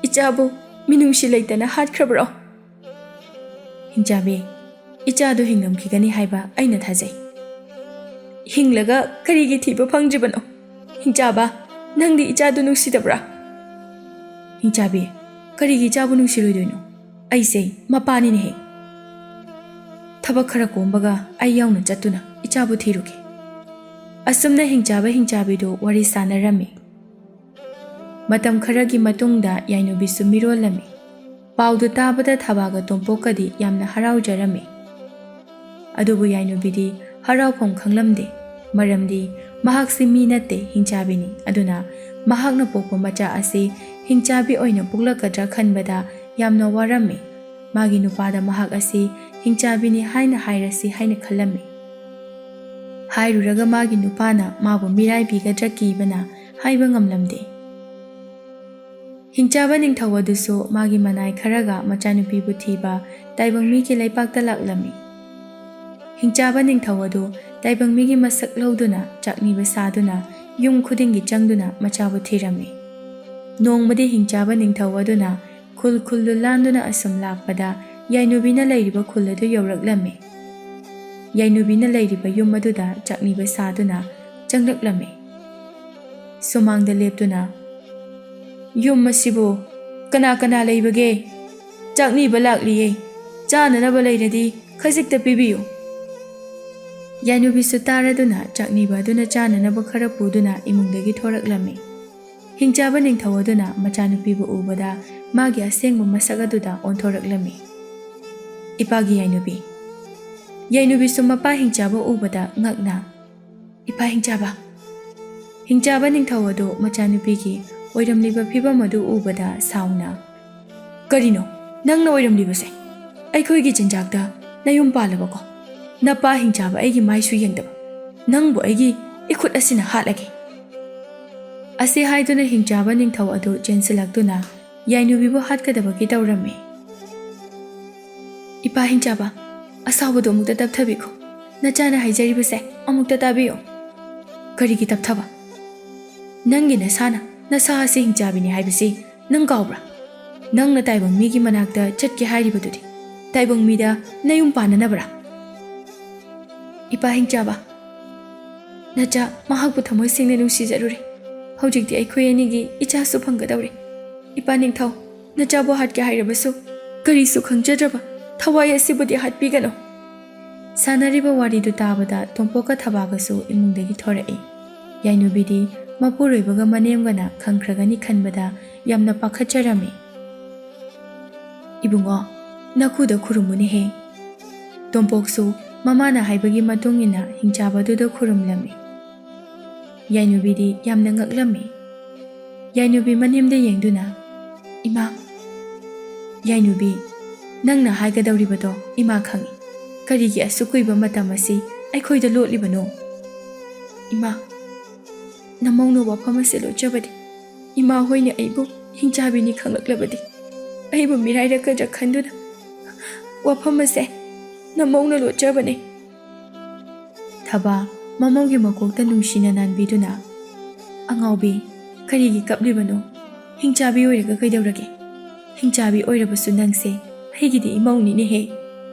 ꯏꯆꯥꯕꯨ ꯃꯤꯅꯨꯡꯁꯤ ꯂꯩꯇꯅ ꯍꯥꯠꯈ꯭ꯔꯕ꯭ꯔꯣ?" "ꯍꯤꯡꯆꯥꯕꯤ, ꯏꯆꯥꯗꯨ ꯍꯤꯡꯂꯝꯈꯤꯒꯅꯤ ꯍꯥꯏꯕ ꯑꯩꯅ ꯊꯥꯖꯩ꯫ ꯍꯤꯡꯂꯒ ꯀꯔꯤꯒꯤ ꯊꯤꯕ ꯐꯪꯗ꯭ꯔꯤꯕꯅꯣ? ꯍꯤꯡꯆꯥꯕ, ꯅꯪꯗꯤ ꯏꯆꯥꯗꯨ ꯅꯨꯡꯁꯤꯗꯕ꯭ꯔꯥ? ꯍꯤꯡꯆꯥꯕꯤ, ꯀꯔꯤꯒꯤ ꯏꯆꯥꯕꯨ ꯅꯨꯡꯁꯤꯔꯣꯏꯗꯣꯏꯅꯣ? ꯑꯩꯁꯦ ꯃꯄꯥꯅꯤꯅꯦꯍꯦ꯫ ꯊꯕꯛ ꯈꯔ ꯀꯣꯝꯕꯒ ꯑꯩ ꯌꯥꯎꯅ ꯆꯠꯇꯨꯅ ꯏꯆꯥꯕꯨ ꯊꯤꯔꯨꯒꯦ꯫ ꯑꯁꯨꯝꯅ ꯍꯤꯡꯆꯥꯕ ꯍꯤꯡꯆꯥꯕꯤꯗꯨ ꯋꯥꯔꯤ ꯁꯥꯟꯅꯔꯝꯃꯤ꯫ ꯃꯇꯝ ꯈꯔꯒꯤ ꯃꯇꯨꯡꯗ ꯌꯥꯏꯅꯨꯕꯤꯁꯨ ꯃꯤꯔꯣꯜꯂꯝꯃꯤ꯫ ꯄꯥꯎꯗꯨ ꯇꯥꯕꯗ ꯊꯕꯥꯒ ꯇꯣꯝꯄꯣꯛꯀꯗꯤ ꯌꯥꯝꯅ ꯍꯔꯥꯎꯖꯔꯝꯃꯤ꯫ ꯑꯗꯨꯕꯨ ꯌꯥꯏꯅꯨꯕꯤꯗꯤ ꯍꯔꯥꯎꯐꯝ ꯈꯪꯂꯝꯗꯦ꯫ ꯃꯔꯝꯗꯤ ꯃꯍꯥꯛꯁꯤ ꯃꯤ ꯅꯠꯇꯦ, ꯍꯤꯡꯆꯥꯕꯤꯅꯤ꯫ ꯑꯗꯨꯅ ꯃꯍꯥꯛꯅ ꯄꯣꯛꯄ ꯃꯆꯥ ꯑꯁꯤ ꯍꯤꯡꯆꯥꯕꯤ ꯑꯣꯏꯅ ꯄꯣꯛꯂꯛꯀꯗ꯭ꯔꯥ ꯈꯟꯕꯗ ꯌꯥꯝꯅ ꯋꯥꯔꯝꯃꯤ꯫ ꯃꯥꯒꯤ ꯅꯨꯄꯥꯗ ꯃꯍꯥꯛ ꯑꯁꯤ ꯍꯤꯡꯆꯥꯕꯤꯅꯤ ꯍꯥꯏꯅ ꯍꯥꯏꯔꯁꯤ ꯍꯥꯏꯅ ꯈꯜꯂꯝꯃꯤ꯫ ꯍꯥꯏꯔꯨꯔꯒ ꯃꯥꯒꯤ ꯅꯨꯄꯥꯅ ꯃꯥꯕꯨ ꯃꯤꯔꯥꯏꯕꯤꯒꯗ꯭ꯔꯥ ꯀꯤꯕꯅ ꯍꯥꯏꯕ ꯉꯝꯂꯝꯗꯦ꯫ ꯍꯤꯡꯆꯥꯕ ꯅꯤꯡꯊꯧ ꯑꯗꯨꯁꯨ ꯃꯥꯒꯤ ꯃꯅꯥꯏ ꯈꯔꯒ ꯃꯆꯥꯅꯨꯄꯤꯕꯨ ꯊꯤꯕ ꯇꯥꯏꯕꯪ ꯃꯤꯒꯤ ꯂꯩꯄꯥꯛꯇ ꯂꯥꯛꯂꯝꯃꯤ꯫ ꯍꯤꯡꯆꯥꯕ ꯅꯤꯡꯊꯧ ꯑꯗꯨ ꯇꯥꯏꯕꯪ ꯃꯤꯒꯤ ꯃꯁꯛ ꯂꯧꯗꯨꯅ ꯆꯥꯛꯅꯤꯕ ꯁꯥꯗꯨꯅ ꯌꯨꯝ ꯈꯨꯗꯤꯡꯒꯤ ꯆꯪꯗꯨꯅ ꯃꯆꯥꯕꯨ ꯊꯤꯔꯝꯃꯤ꯫ ꯅꯣꯡꯃꯗꯤ ꯍꯤꯡꯆꯥꯕ ꯅꯤꯡꯊꯧ ꯑꯗꯨꯅ ꯈꯨꯜ ꯈꯨꯜꯗꯨ ꯂꯥꯟꯗꯨꯅ ꯑꯁꯨꯝ ꯂꯥꯛꯄꯗ ꯌꯥꯏꯅꯨꯕꯤꯅ ꯂꯩꯔꯤꯕ ꯈꯨꯜ ꯑꯗꯨ ꯌꯧꯔꯛꯂꯝꯃꯤ꯫ ꯌꯥꯏꯅꯨꯕꯤꯅ ꯂꯩꯔꯤꯕ ꯌꯨꯝ ꯑꯗꯨꯗ ꯆꯥꯛꯅꯤꯕ ꯁꯥꯗꯨꯅ ꯆꯪꯂꯛꯂꯝꯃꯤ꯫ ꯁꯨꯃꯥꯡꯗ ꯂꯦꯞꯇꯨꯅ, "ꯌꯨꯝ ꯑꯁꯤꯕꯨ ꯀꯅꯥ ꯀꯅꯥ ꯂꯩꯕꯒꯦ? ꯆꯥꯛꯅꯤꯕ ꯂꯥꯛꯂꯤꯌꯦ꯫ ꯆꯥꯅꯅꯕ ꯂꯩꯔꯗꯤ ꯈꯖꯤꯛꯇ ꯄꯤꯕꯤꯌꯨ꯫" ꯌꯥꯏꯅꯨꯕꯤꯁꯨ ꯇꯥꯔꯗꯨꯅ ꯆꯥꯛꯅꯤꯕ ꯑꯗꯨꯅ ꯆꯥꯅꯅꯕ ꯈꯔ ꯄꯨꯗꯨꯅ ꯏꯃꯨꯡꯗꯒꯤ ꯊꯣꯔꯛꯂꯝꯃꯤ꯫ ꯍꯤꯡꯆꯥꯕ ꯅꯤꯡꯊꯧ ꯑꯗꯨꯅ ꯃꯆꯥꯅꯨꯄꯤꯕꯨ ꯎꯕꯗ ꯃꯥꯒꯤ ꯑꯁꯦꯡꯕ ꯃꯁꯛ ꯑꯗꯨꯗ ꯑꯣꯟꯊꯣꯔꯛꯂꯝꯃꯤ꯫ ꯏꯄꯥꯒꯤ ꯌꯥꯏꯅꯨꯕꯤ꯫ ꯌꯥꯏꯅꯨꯕꯤꯁꯨ ꯃꯄꯥ ꯍꯤꯡꯆꯥꯕ ꯎꯕꯗ ꯉꯛꯅ, "ꯏꯄꯥ ꯍꯤꯡꯆꯥꯕ, ꯍꯤꯡꯆꯥꯕ ꯅꯤꯡꯊꯧ ꯑꯗꯨ ꯃꯆꯥꯅꯨꯄꯤꯒꯤ ꯑꯣꯏꯔꯝꯂꯤꯕ ꯐꯤꯕꯝ ꯑꯗꯨ ꯎꯕꯗ ꯁꯥꯎꯅ, "ꯀꯔꯤꯅꯣ ꯅꯪꯅ ꯑꯣꯏꯔꯝꯂꯤꯕꯁꯦ? ꯑꯩꯈꯣꯏꯒꯤ ꯆꯤꯟꯖꯥꯛꯇ ꯅꯌꯨꯝ ꯄꯥꯜꯂꯕꯀꯣ? ꯅꯄꯥ ꯍꯤꯡꯆꯥꯕ ꯑꯩꯒꯤ ꯃꯥꯏꯁꯨ ꯌꯦꯡꯗꯕ ꯅꯪꯕꯨ ꯑꯩꯒꯤ ꯏꯈꯨꯠ ꯑꯁꯤꯅ ꯍꯥꯠꯂꯒꯦ!" ꯑꯁꯤ ꯍꯥꯏꯗꯨꯅ ꯍꯤꯡꯆꯥꯕ ꯅꯤꯡꯊꯧ ꯑꯗꯨ ꯆꯦꯟꯁꯤꯜꯂꯛꯇꯨꯅ ꯌꯥꯏꯅꯨꯕꯤꯕꯨ ꯍꯥꯠꯀꯗꯕꯒꯤ ꯇꯧꯔꯝꯃꯤ꯫ "ꯏꯄꯥ ꯍꯤꯡꯆꯥꯕ, ꯑꯁꯥꯎꯕꯗꯣ ꯑꯃꯨꯛꯇ ꯇꯞꯊꯕꯤꯈꯣ꯫ ꯅꯆꯥꯅ ꯍꯥꯏꯖꯔꯤꯕꯁꯦ ꯑꯃꯨꯛꯇ ꯇꯥꯕꯤꯌꯨ꯫" "ꯀꯔꯤꯒꯤ ꯇꯞꯊꯕ? ꯅꯪꯒꯤ ꯅꯁꯥꯅ ꯅꯁꯥ ꯑꯁꯤ ꯍꯤꯡꯆꯥꯕꯤꯅꯤ ꯍꯥꯏꯕꯁꯤ ꯅꯪ ꯀꯥꯎꯕ꯭ꯔꯥ? ꯅꯪꯅ ꯇꯥꯏꯕꯪ ꯃꯤꯒꯤ ꯃꯅꯥꯛꯇ ꯆꯠꯀꯦ ꯍꯥꯏꯔꯤꯕꯗꯨꯗꯤ?" ꯇꯥꯏꯕꯪ ꯃꯤꯗ ꯅꯌꯨꯝ ꯄꯥꯟꯅꯅꯕꯔꯥ? ꯏꯄꯥ ꯍꯤꯡꯆꯥꯕ, ꯅꯆꯥ ꯃꯍꯥꯛꯄꯨ ꯊꯃꯣꯏ ꯁꯦꯡꯅ ꯅꯨꯡꯁꯤꯖꯔꯨꯔꯦ꯫ ꯍꯧꯖꯤꯛꯇꯤ ꯑꯩꯈꯣꯏ ꯑꯅꯤꯒꯤ ꯏꯆꯥꯁꯨ ꯐꯪꯒꯗꯧꯔꯦ꯫ ꯏꯄꯥ ꯅꯤꯡꯊꯧ, ꯅꯆꯥꯕꯨ ꯍꯥꯠꯀꯦ ꯍꯥꯏꯔꯕꯁꯨ ꯀꯔꯤꯁꯨ ꯈꯪꯖꯗ꯭ꯔꯕ ꯊꯋꯥꯏ ꯑꯁꯤꯕꯨꯗꯤ ꯍꯥꯠꯄꯤꯒꯅꯨ꯫ ꯁꯥꯟꯅꯔꯤꯕ ꯋꯥꯔꯤꯗꯨ ꯇꯥꯕꯗ ꯇꯣꯝꯄꯣꯛꯀ ꯊꯕꯥꯒꯁꯨ ꯏꯃꯨꯡꯗꯒꯤ ꯊꯣꯔꯛꯏ꯫ ꯌꯥꯏꯅꯨꯕꯤꯗꯤ ꯃꯄꯨꯔꯣꯏꯕꯒ ꯃꯅꯦꯝꯒꯅ ꯈꯪꯈ꯭ꯔꯒꯅꯤ ꯈꯟꯕꯗ ꯌꯥꯝꯅ ꯄꯥꯈꯠꯆꯔꯝꯃꯤ꯫ "ꯏꯕꯨꯡꯉꯣ, ꯅꯈꯨꯗ ꯈꯨꯔꯨꯝꯃꯨꯅꯦꯍꯦ꯫" ꯇꯣꯝꯄꯣꯛꯁꯨ ꯃꯃꯥꯅ ꯍꯥꯏꯕꯒꯤ ꯃꯇꯨꯡ ꯏꯟꯅ ꯍꯤꯡꯆꯥꯕꯗꯨꯗ ꯈꯨꯔꯨꯝꯂꯝꯃꯤ꯫ ꯌꯥꯏꯅꯨꯕꯤꯗꯤ ꯌꯥꯝꯅ ꯉꯛꯂꯝꯃꯤ꯫ ꯌꯥꯏꯅꯨꯕꯤ ꯃꯅꯦꯝꯗ ꯌꯦꯡꯗꯨꯅ, "ꯏꯃꯥ꯫" "ꯌꯥꯏꯅꯨꯕꯤ, ꯅꯪꯅ ꯍꯥꯏꯒꯗꯧꯔꯤꯕꯗꯣ ꯏꯃꯥ ꯈꯪꯏ꯫ ꯀꯔꯤꯒꯤ ꯑꯁꯨꯛ ꯀꯨꯏꯕ ꯃꯇꯝ ꯑꯁꯤ ꯑꯩꯈꯣꯏꯗ ꯂꯣꯠꯂꯤꯕꯅꯣ?" "ꯏꯃꯥ, ꯅꯃꯧꯅ ꯋꯥꯐꯝ ꯑꯁꯤ ꯂꯣꯠꯆꯕꯗꯤ ꯏꯃꯥ ꯍꯣꯏꯅ ꯑꯩꯕꯨ ꯍꯤꯡꯆꯥꯕꯤꯅꯤ ꯈꯪꯂꯛꯂꯕꯗꯤ ꯑꯩꯕꯨ ꯃꯤꯔꯥꯏꯔꯛꯀꯗ꯭ꯔꯥ ꯈꯟꯗꯨꯅ ꯋꯥꯐꯝ ꯑꯁꯦ ꯅꯃꯧꯅ ꯂꯣꯠꯆꯕꯅꯦ꯫" ꯊꯕꯥ ꯃꯃꯧꯒꯤ ꯃꯀꯣꯛꯇ ꯅꯨꯡꯁꯤꯅ ꯅꯥꯟꯕꯤꯗꯨꯅ, "ꯑꯉꯥꯎꯕꯤ, ꯀꯔꯤꯒꯤ ꯀꯞꯂꯤꯕꯅꯣ? ꯍꯤꯡꯆꯥꯕꯤ ꯑꯣꯏꯔꯒ ꯀꯩꯗꯧꯔꯒꯦ? ꯍꯤꯡꯆꯥꯕꯤ ꯑꯣꯏꯔꯕꯁꯨ ꯅꯪꯁꯦ ꯑꯩꯒꯤꯗꯤ ꯏꯃꯧꯅꯤꯅꯦꯍꯦ꯫"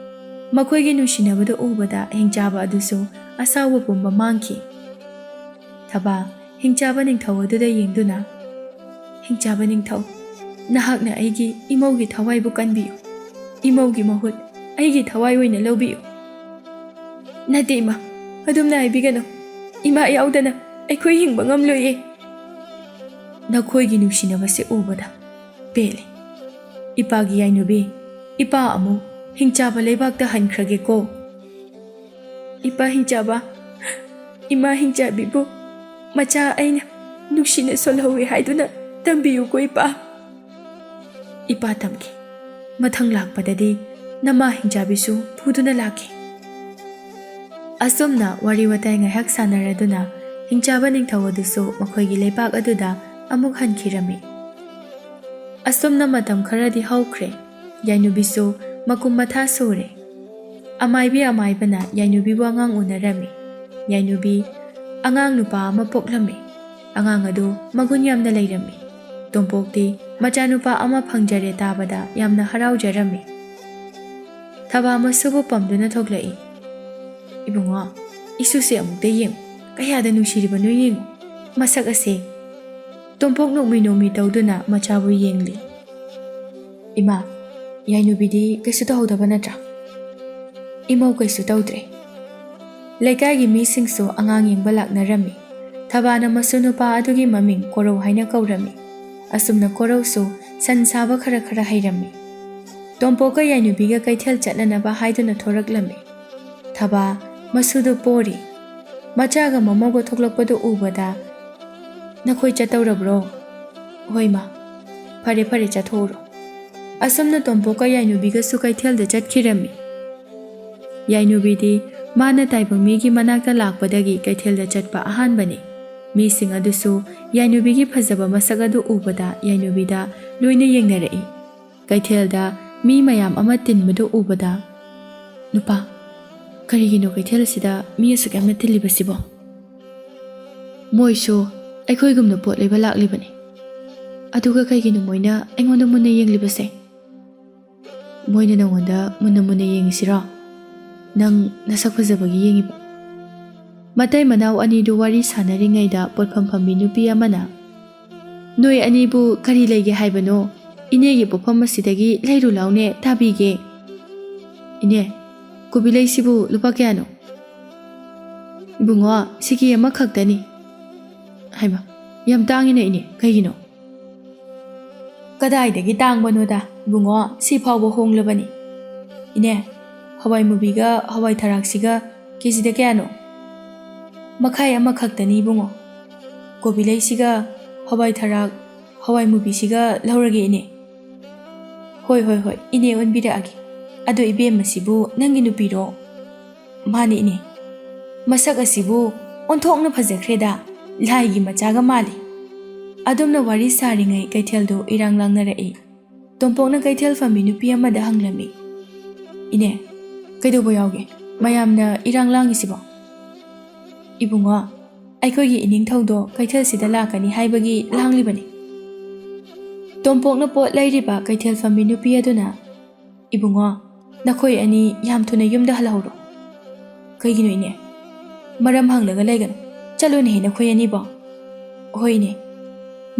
ꯃꯈꯣꯏꯒꯤ ꯅꯨꯡꯁꯤꯅꯕꯗꯨ ꯎꯕꯗ ꯍꯤꯡꯆꯥꯕ ꯑꯗꯨꯁꯨ ꯑꯁꯥꯎꯕ ꯄꯨꯝꯕ ꯃꯥꯡꯈꯤ꯫ ꯊꯕꯥ ꯍꯤꯡꯆꯥꯕ ꯅꯤꯡꯊꯧ ꯑꯗꯨꯗ ꯌꯦꯡꯗꯨꯅ, "ꯍꯤꯡꯆꯥꯕ ꯅꯤꯡꯊꯧ, ꯅꯍꯥꯛꯅ ꯑꯩꯒꯤ ꯏꯃꯧꯒꯤ ꯊꯋꯥꯏꯕꯨ ꯀꯟꯕꯤꯌꯨ꯫ ꯏꯃꯧꯒꯤ ꯃꯍꯨꯠ ꯑꯩꯒꯤ ꯊꯋꯥꯏ ꯑꯣꯏꯅ ꯂꯧꯕꯤꯌꯨ꯫" "ꯅꯠꯇꯦ ꯏꯃꯥ, ꯑꯗꯨꯝꯅ ꯍꯥꯏꯕꯤꯒꯅꯨ꯫ ꯏꯃꯥ ꯌꯥꯎꯗꯅ ꯑꯩꯈꯣꯏ ꯍꯤꯡꯕ ꯉꯝꯂꯣꯏꯌꯦ꯫" ꯅꯈꯣꯏꯒꯤ ꯅꯨꯡꯁꯤꯅꯕꯁꯦ ꯎꯕꯗ ꯄꯦꯜꯂꯦ꯫ ꯏꯄꯥꯒꯤ ꯌꯥꯏꯅꯨꯕꯤ, ꯏꯄꯥ ꯑꯃꯨꯛ ꯍꯤꯡꯆꯥꯕ ꯂꯩꯕꯥꯛꯇ ꯍꯟꯈ꯭ꯔꯒꯦꯀꯣ꯫ "ꯏꯄꯥ ꯍꯤꯡꯆꯥꯕ, ꯏꯃꯥ ꯍꯤꯡꯆꯥꯕꯤꯕꯨ ꯃꯆꯥ ꯑꯩꯅ ꯅꯨꯡꯁꯤꯅ ꯁꯣꯜꯍꯧꯏ ꯍꯥꯏꯗꯨꯅ ꯇꯝꯕꯤꯌꯨꯀꯣ ꯏꯄꯥ꯫" "ꯏꯄꯥ ꯇꯝꯒꯦ꯫ ꯃꯊꯪ ꯂꯥꯛꯄꯗꯗꯤ ꯅꯃꯥ ꯍꯤꯡꯆꯥꯕꯤꯁꯨ ꯄꯨꯗꯨꯅ ꯂꯥꯛꯀꯦ꯫" ꯑꯁꯨꯝꯅ ꯋꯥꯔꯤ ꯋꯥꯇꯥꯏ ꯉꯥꯏꯍꯥꯛ ꯁꯥꯟꯅꯔꯗꯨꯅ ꯍꯤꯡꯆꯥꯕ ꯅꯤꯡꯊꯧ ꯑꯗꯨꯁꯨ ꯃꯈꯣꯏꯒꯤ ꯂꯩꯕꯥꯛ ꯑꯗꯨꯗ ꯑꯃꯨꯛ ꯍꯟꯈꯤꯔꯝꯃꯤ꯫ ꯑꯁꯨꯝꯅ ꯃꯇꯝ ꯈꯔꯗꯤ ꯍꯧꯈ꯭ꯔꯦ꯫ ꯌꯥꯏꯅꯨꯕꯤꯁꯨ ꯃꯀꯨꯝ ꯃꯊꯥ ꯁꯨꯔꯦ꯫ ꯑꯃꯥꯏꯕꯤ ꯑꯃꯥꯏꯕꯅ ꯌꯥꯏꯅꯨꯕꯤꯕꯨ ꯑꯉꯥꯡ ꯎꯅꯔꯝꯃꯤ꯫ ꯌꯥꯏꯅꯨꯕꯤ ꯑꯉꯥꯡ ꯅꯨꯄꯥ ꯑꯃ ꯄꯣꯛꯂꯝꯃꯤ꯫ ꯑꯉꯥꯡ ꯑꯗꯨ ꯃꯒꯨꯟ ꯌꯥꯝꯅ ꯂꯩꯔꯝꯃꯤ꯫ ꯇꯣꯝꯄꯣꯛꯇꯤ ꯃꯆꯥꯅꯨꯄꯥ ꯑꯃ ꯐꯪꯖꯔꯦ ꯇꯥꯕꯗ ꯌꯥꯝꯅ ꯍꯔꯥꯎꯖꯔꯝꯃꯤ꯫ ꯊꯕꯥ ꯃꯁꯨꯕꯨ ꯄꯝꯗꯨꯅ ꯊꯣꯛꯂꯛꯏ꯫ "ꯏꯕꯨꯡꯉꯣ, ꯏꯁꯨꯁꯦ ꯑꯃꯨꯛꯇ ꯌꯦꯡꯉꯨ, ꯀꯌꯥꯗ ꯅꯨꯡꯁꯤꯔꯤꯕꯅꯣ ꯌꯦꯡꯉꯨ, ꯃꯁꯛ ꯑꯁꯦ!" ꯇꯣꯝꯄꯣꯛ ꯅꯣꯛꯃꯤ ꯅꯣꯛꯃꯤ ꯇꯧꯗꯨꯅ ꯃꯆꯥꯕꯨ ꯌꯦꯡꯂꯤ꯫ "ꯏꯃꯥ, ꯌꯥꯏꯅꯨꯕꯤꯗꯤ ꯀꯩꯁꯨ ꯇꯧꯍꯧꯗꯕ ꯅꯠꯇ꯭ꯔꯥ?" "ꯏꯃꯧ ꯀꯩꯁꯨ ꯇꯧꯗ꯭ꯔꯦ꯫ ꯂꯩꯀꯥꯏꯒꯤ ꯃꯤꯁꯤꯡꯁꯨ ꯑꯉꯥꯡ ꯌꯦꯡꯕ ꯂꯥꯛꯅꯔꯝꯃꯤ꯫ ꯊꯕꯥꯅ ꯃꯁꯨ ꯅꯨꯄꯥ ꯑꯗꯨꯒꯤ ꯃꯃꯤꯡ ꯀꯣꯔꯧ ꯍꯥꯏꯅ ꯀꯧꯔꯝꯃꯤ꯫ ꯑꯁꯨꯝꯅ ꯀꯣꯔꯧꯁꯨ ꯁꯟ ꯁꯥꯕ ꯈꯔ ꯈꯔ ꯍꯩꯔꯝꯃꯤ꯫ ꯇꯣꯝꯄꯣꯛꯀ ꯌꯥꯏꯅꯨꯕꯤꯒ ꯀꯩꯊꯦꯜ ꯆꯠꯅꯅꯕ ꯍꯥꯏꯗꯨꯅ ꯊꯣꯔꯛꯂꯝꯃꯤ꯫ ꯊꯕꯥ ꯃꯁꯨꯗꯨ ꯄꯣꯔꯤ꯫ ꯃꯆꯥꯒ ꯃꯃꯧꯒ ꯊꯣꯛꯂꯛꯄꯗꯨ ꯎꯕꯗ, "ꯅꯈꯣꯏ ꯆꯠꯇꯧꯔꯕ꯭ꯔꯣ?" "ꯍꯣꯏ ꯃꯥ꯫" "ꯐꯔꯦ ꯐꯔꯦ, ꯆꯠꯊꯣꯛꯎꯔꯣ꯫" ꯑꯁꯨꯝꯅ ꯇꯣꯝꯄꯣꯛꯀ ꯌꯥꯏꯅꯨꯕꯤꯒꯁꯨ ꯀꯩꯊꯦꯜꯗ ꯆꯠꯈꯤꯔꯝꯃꯤ꯫ ꯌꯥꯏꯅꯨꯕꯤꯗꯤ ꯃꯥꯅ ꯇꯥꯏꯕꯪ ꯃꯤꯒꯤ ꯃꯅꯥꯛꯇ ꯂꯥꯛꯄꯗꯒꯤ ꯀꯩꯊꯦꯜꯗ ꯆꯠꯄ ꯑꯍꯥꯟꯕꯅꯤ꯫ ꯃꯤꯁꯤꯡ ꯑꯗꯨꯁꯨ ꯌꯥꯏꯅꯨꯕꯤꯒꯤ ꯐꯖꯕ ꯃꯁꯛ ꯑꯗꯨ ꯎꯕꯗ ꯌꯥꯏꯅꯨꯕꯤꯗ ꯂꯣꯏꯅ ꯌꯦꯡꯅꯔꯛꯏ꯫ ꯀꯩꯊꯦꯜꯗ ꯃꯤ ꯃꯌꯥꯝ ꯑꯃ ꯇꯤꯟꯕꯗꯨ ꯎꯕꯗ, "ꯅꯨꯄꯥ, ꯀꯔꯤꯒꯤꯅꯣ ꯀꯩꯊꯦꯜ ꯑꯁꯤꯗ ꯃꯤ ꯑꯁꯨꯛ ꯌꯥꯝꯅ ꯇꯤꯜꯂꯤꯕꯁꯤꯕꯣ? ꯃꯣꯏꯁꯨ ꯑꯩꯈꯣꯏꯒꯨꯝꯅ ꯄꯣꯠ ꯂꯩꯕ ꯂꯥꯛꯂꯤꯕꯅꯤ꯫ ꯑꯗꯨꯒ ꯀꯩꯒꯤꯅꯣ ꯃꯣꯏꯅ ꯑꯩꯉꯣꯟꯗ ꯃꯨꯟꯅ ꯌꯦꯡꯂꯤꯕꯁꯦ?" "ꯃꯣꯏꯅ ꯅꯪꯉꯣꯟꯗ ꯃꯨꯟꯅ ꯃꯨꯟꯅ ꯌꯦꯡꯉꯤꯁꯤꯔꯣ? ꯅꯪ ꯅꯁꯛ ꯐꯖꯕꯒꯤ ꯌꯦꯡꯉꯤꯕ?" ꯃꯇꯩ ꯃꯅꯥꯎ ꯑꯅꯤꯗꯨ ꯋꯥꯔꯤ ꯁꯥꯟꯅꯔꯤꯉꯩꯗ ꯄꯣꯠꯐꯝ ꯐꯝꯕꯤ ꯅꯨꯄꯤ ꯑꯃꯅ, "ꯅꯣꯏ ꯑꯅꯤꯕꯨ ꯀꯔꯤ ꯂꯩꯒꯦ ꯍꯥꯏꯕꯅꯣ? ꯏꯅꯦꯒꯤ ꯄꯣꯠꯐꯝ ꯑꯁꯤꯗꯒꯤ ꯂꯩꯔꯨ ꯂꯥꯎꯅꯦ, ꯇꯥꯕꯤꯒꯦ꯫" "ꯏꯅꯦ, ꯀꯣꯕꯤ ꯂꯩꯁꯤꯕꯨ ꯂꯨꯄꯥ ꯀꯌꯥꯅꯣ?" "ꯏꯕꯨꯡꯉꯣ, ꯁꯤꯀꯤ ꯑꯃꯈꯛꯇꯅꯤ꯫" "ꯍꯥꯏꯃ, ꯌꯥꯝ ꯇꯥꯡꯉꯤꯅ ꯏꯅꯦ, ꯀꯩꯒꯤꯅꯣ?" "ꯀꯗꯥꯏꯗꯒꯤ ꯇꯥꯡꯕꯅꯣꯗ ꯏꯕꯨꯡꯉꯣ, ꯁꯤ ꯐꯥꯎꯕ ꯍꯣꯡꯂꯕꯅꯤ꯫ ꯏꯅꯦ, ꯍꯋꯥꯏ ꯃꯨꯕꯤꯒ ꯍꯋꯥꯏ ꯊꯔꯥꯛꯁꯤꯒ ꯀꯦꯖꯤꯗ ꯀꯌꯥꯅꯣ?" "ꯃꯈꯥꯏ ꯑꯃꯈꯛꯇꯅꯤ ꯏꯕꯨꯡꯉꯣ꯫ ꯀꯣꯕꯤ ꯂꯩꯁꯤꯒ ꯍꯋꯥꯏ ꯊꯔꯥꯛ, ꯍꯋꯥꯏ ꯃꯨꯕꯤꯁꯤꯒ ꯂꯧꯔꯒꯦ ꯏꯅꯦ꯫" "ꯍꯣꯏ, ꯍꯣꯏ, ꯍꯣꯏ, ꯏꯅꯦ ꯑꯣꯟꯕꯤꯔꯛꯑꯒꯦ꯫ ꯑꯗꯣ ꯏꯕꯦꯝꯃꯁꯤꯕꯨ ꯅꯪꯒꯤ ꯅꯨꯄꯤꯔꯣ?" "ꯃꯥꯅꯦ ꯏꯅꯦ꯫ ꯃꯁꯛ ꯑꯁꯤꯕꯨ ꯑꯣꯟꯊꯣꯛꯅ ꯐꯖꯈ꯭ꯔꯦꯗ, ꯂꯥꯏꯒꯤ ꯃꯆꯥꯒ ꯃꯥꯜꯂꯤ꯫" ꯑꯗꯨꯝꯅ ꯋꯥꯔꯤ ꯁꯥꯔꯤꯉꯩ ꯀꯩꯊꯦꯜꯗꯨ ꯏꯔꯥꯡ ꯂꯥꯡꯅꯔꯛꯏ꯫ ꯇꯣꯝꯄꯣꯛꯅ ꯀꯩꯊꯦꯜ ꯐꯝꯃꯤ ꯅꯨꯄꯤ ꯑꯃꯗ ꯍꯪꯂꯝꯃꯤ, "ꯏꯅꯦ, ꯀꯩꯗꯧꯕ ꯌꯥꯎꯒꯦ? ꯃꯌꯥꯝꯅ ꯏꯔꯥꯡ ꯂꯥꯡꯉꯤꯁꯤꯕꯣ?" "ꯏꯕꯨꯡꯉꯣ, ꯑꯩꯈꯣꯏꯒꯤ ꯏꯅꯤꯡꯊꯧꯗꯣ ꯀꯩꯊꯦꯜꯁꯤꯗ ꯂꯥꯛꯀꯅꯤ ꯍꯥꯏꯕꯒꯤ ꯂꯥꯡꯂꯤꯕꯅꯤ꯫" ꯇꯣꯝꯄꯣꯛꯅ ꯄꯣꯠ ꯂꯩꯔꯤꯕ ꯀꯩꯊꯦꯜ ꯐꯝꯃꯤ ꯅꯨꯄꯤ ꯑꯗꯨꯅ, "ꯏꯕꯨꯡꯉꯣ, "ꯅꯈꯣꯏ ꯑꯅꯤ ꯌꯥꯝ ꯊꯨꯅ ꯌꯨꯝꯗ ꯍꯜꯍꯧꯔꯣ꯫" "ꯀꯩꯒꯤꯅꯣ ꯏꯅꯦ?" "ꯃꯔꯝ ꯍꯪꯂꯒ ꯂꯩꯒꯅꯨ꯫ ꯆꯠꯂꯨꯅꯦꯍꯦ ꯅꯈꯣꯏ ꯑꯅꯤꯕꯣ꯫" "ꯍꯣꯏꯅꯦ꯫"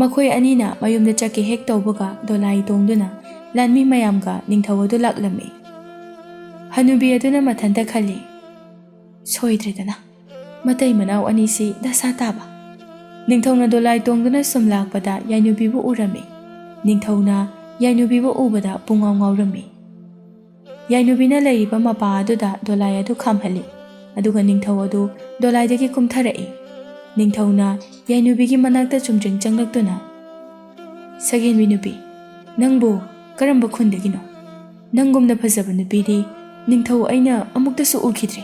ꯃꯈꯣꯏ ꯑꯅꯤꯅ ꯃꯌꯨꯝꯗ ꯆꯠꯀꯦ ꯍꯦꯛ ꯇꯧꯕꯒ ꯗꯣꯂꯥꯏ ꯇꯣꯡꯗꯨꯅ ꯂꯥꯟꯃꯤ ꯃꯌꯥꯝꯒ ꯅꯤꯡꯊꯧ ꯑꯗꯨ ꯂꯥꯛꯂꯝꯃꯤ꯫ ꯍꯅꯨꯕꯤ ꯑꯗꯨꯅ ꯃꯊꯟꯇ ꯈꯜꯂꯤ, "ꯁꯣꯏꯗ꯭ꯔꯦꯗꯅ, ꯃꯇꯩ ꯃꯅꯥꯎ ꯑꯅꯤꯁꯤ ꯗꯁꯥ ꯇꯥꯕ꯫" ꯅꯤꯡꯊꯧꯅ ꯗꯣꯂꯥꯏ ꯇꯣꯡꯗꯨꯅ ꯁꯨꯝ ꯂꯥꯛꯄꯗ ꯌꯥꯏꯅꯨꯕꯤꯕꯨ ꯎꯔꯝꯃꯤ꯫ ꯅꯤꯡꯊꯧꯅ ꯌꯥꯏꯅꯨꯕꯤꯕꯨ ꯎꯕꯗ ꯄꯨꯡꯉꯥꯎ ꯉꯥꯎꯔꯝꯃꯤ꯫ ꯌꯥꯏꯅꯨꯕꯤꯅ ꯂꯩꯔꯤꯕ ꯃꯄꯥ ꯑꯗꯨꯗ ꯗꯣꯂꯥꯏ ꯑꯗꯨ ꯈꯥꯝꯍꯜꯂꯤ, ꯑꯗꯨꯒ ꯅꯤꯡꯊꯧ ꯑꯗꯨ ꯗꯣꯂꯥꯏꯗꯒꯤ ꯀꯨꯝꯊꯔꯛꯏ꯫ ꯅꯤꯡꯊꯧꯅ ꯌꯥꯏꯅꯨꯕꯤꯒꯤ ꯃꯅꯥꯛꯇ ꯆꯨꯝꯗ꯭ꯔꯤꯡ ꯆꯪꯂꯛꯇꯨꯅ, "ꯁꯛꯍꯦꯟꯕꯤ ꯅꯨꯄꯤ, ꯅꯪꯕꯨ ꯀꯔꯝꯕ ꯈꯨꯟꯗꯒꯤꯅꯣ? ꯅꯪꯒꯨꯝꯅ ꯐꯖꯕ ꯅꯨꯄꯤꯗꯤ ꯅꯤꯡꯊꯧ ꯑꯩꯅ ꯑꯃꯨꯛꯇꯁꯨ ꯎꯈꯤꯗ꯭ꯔꯤ꯫"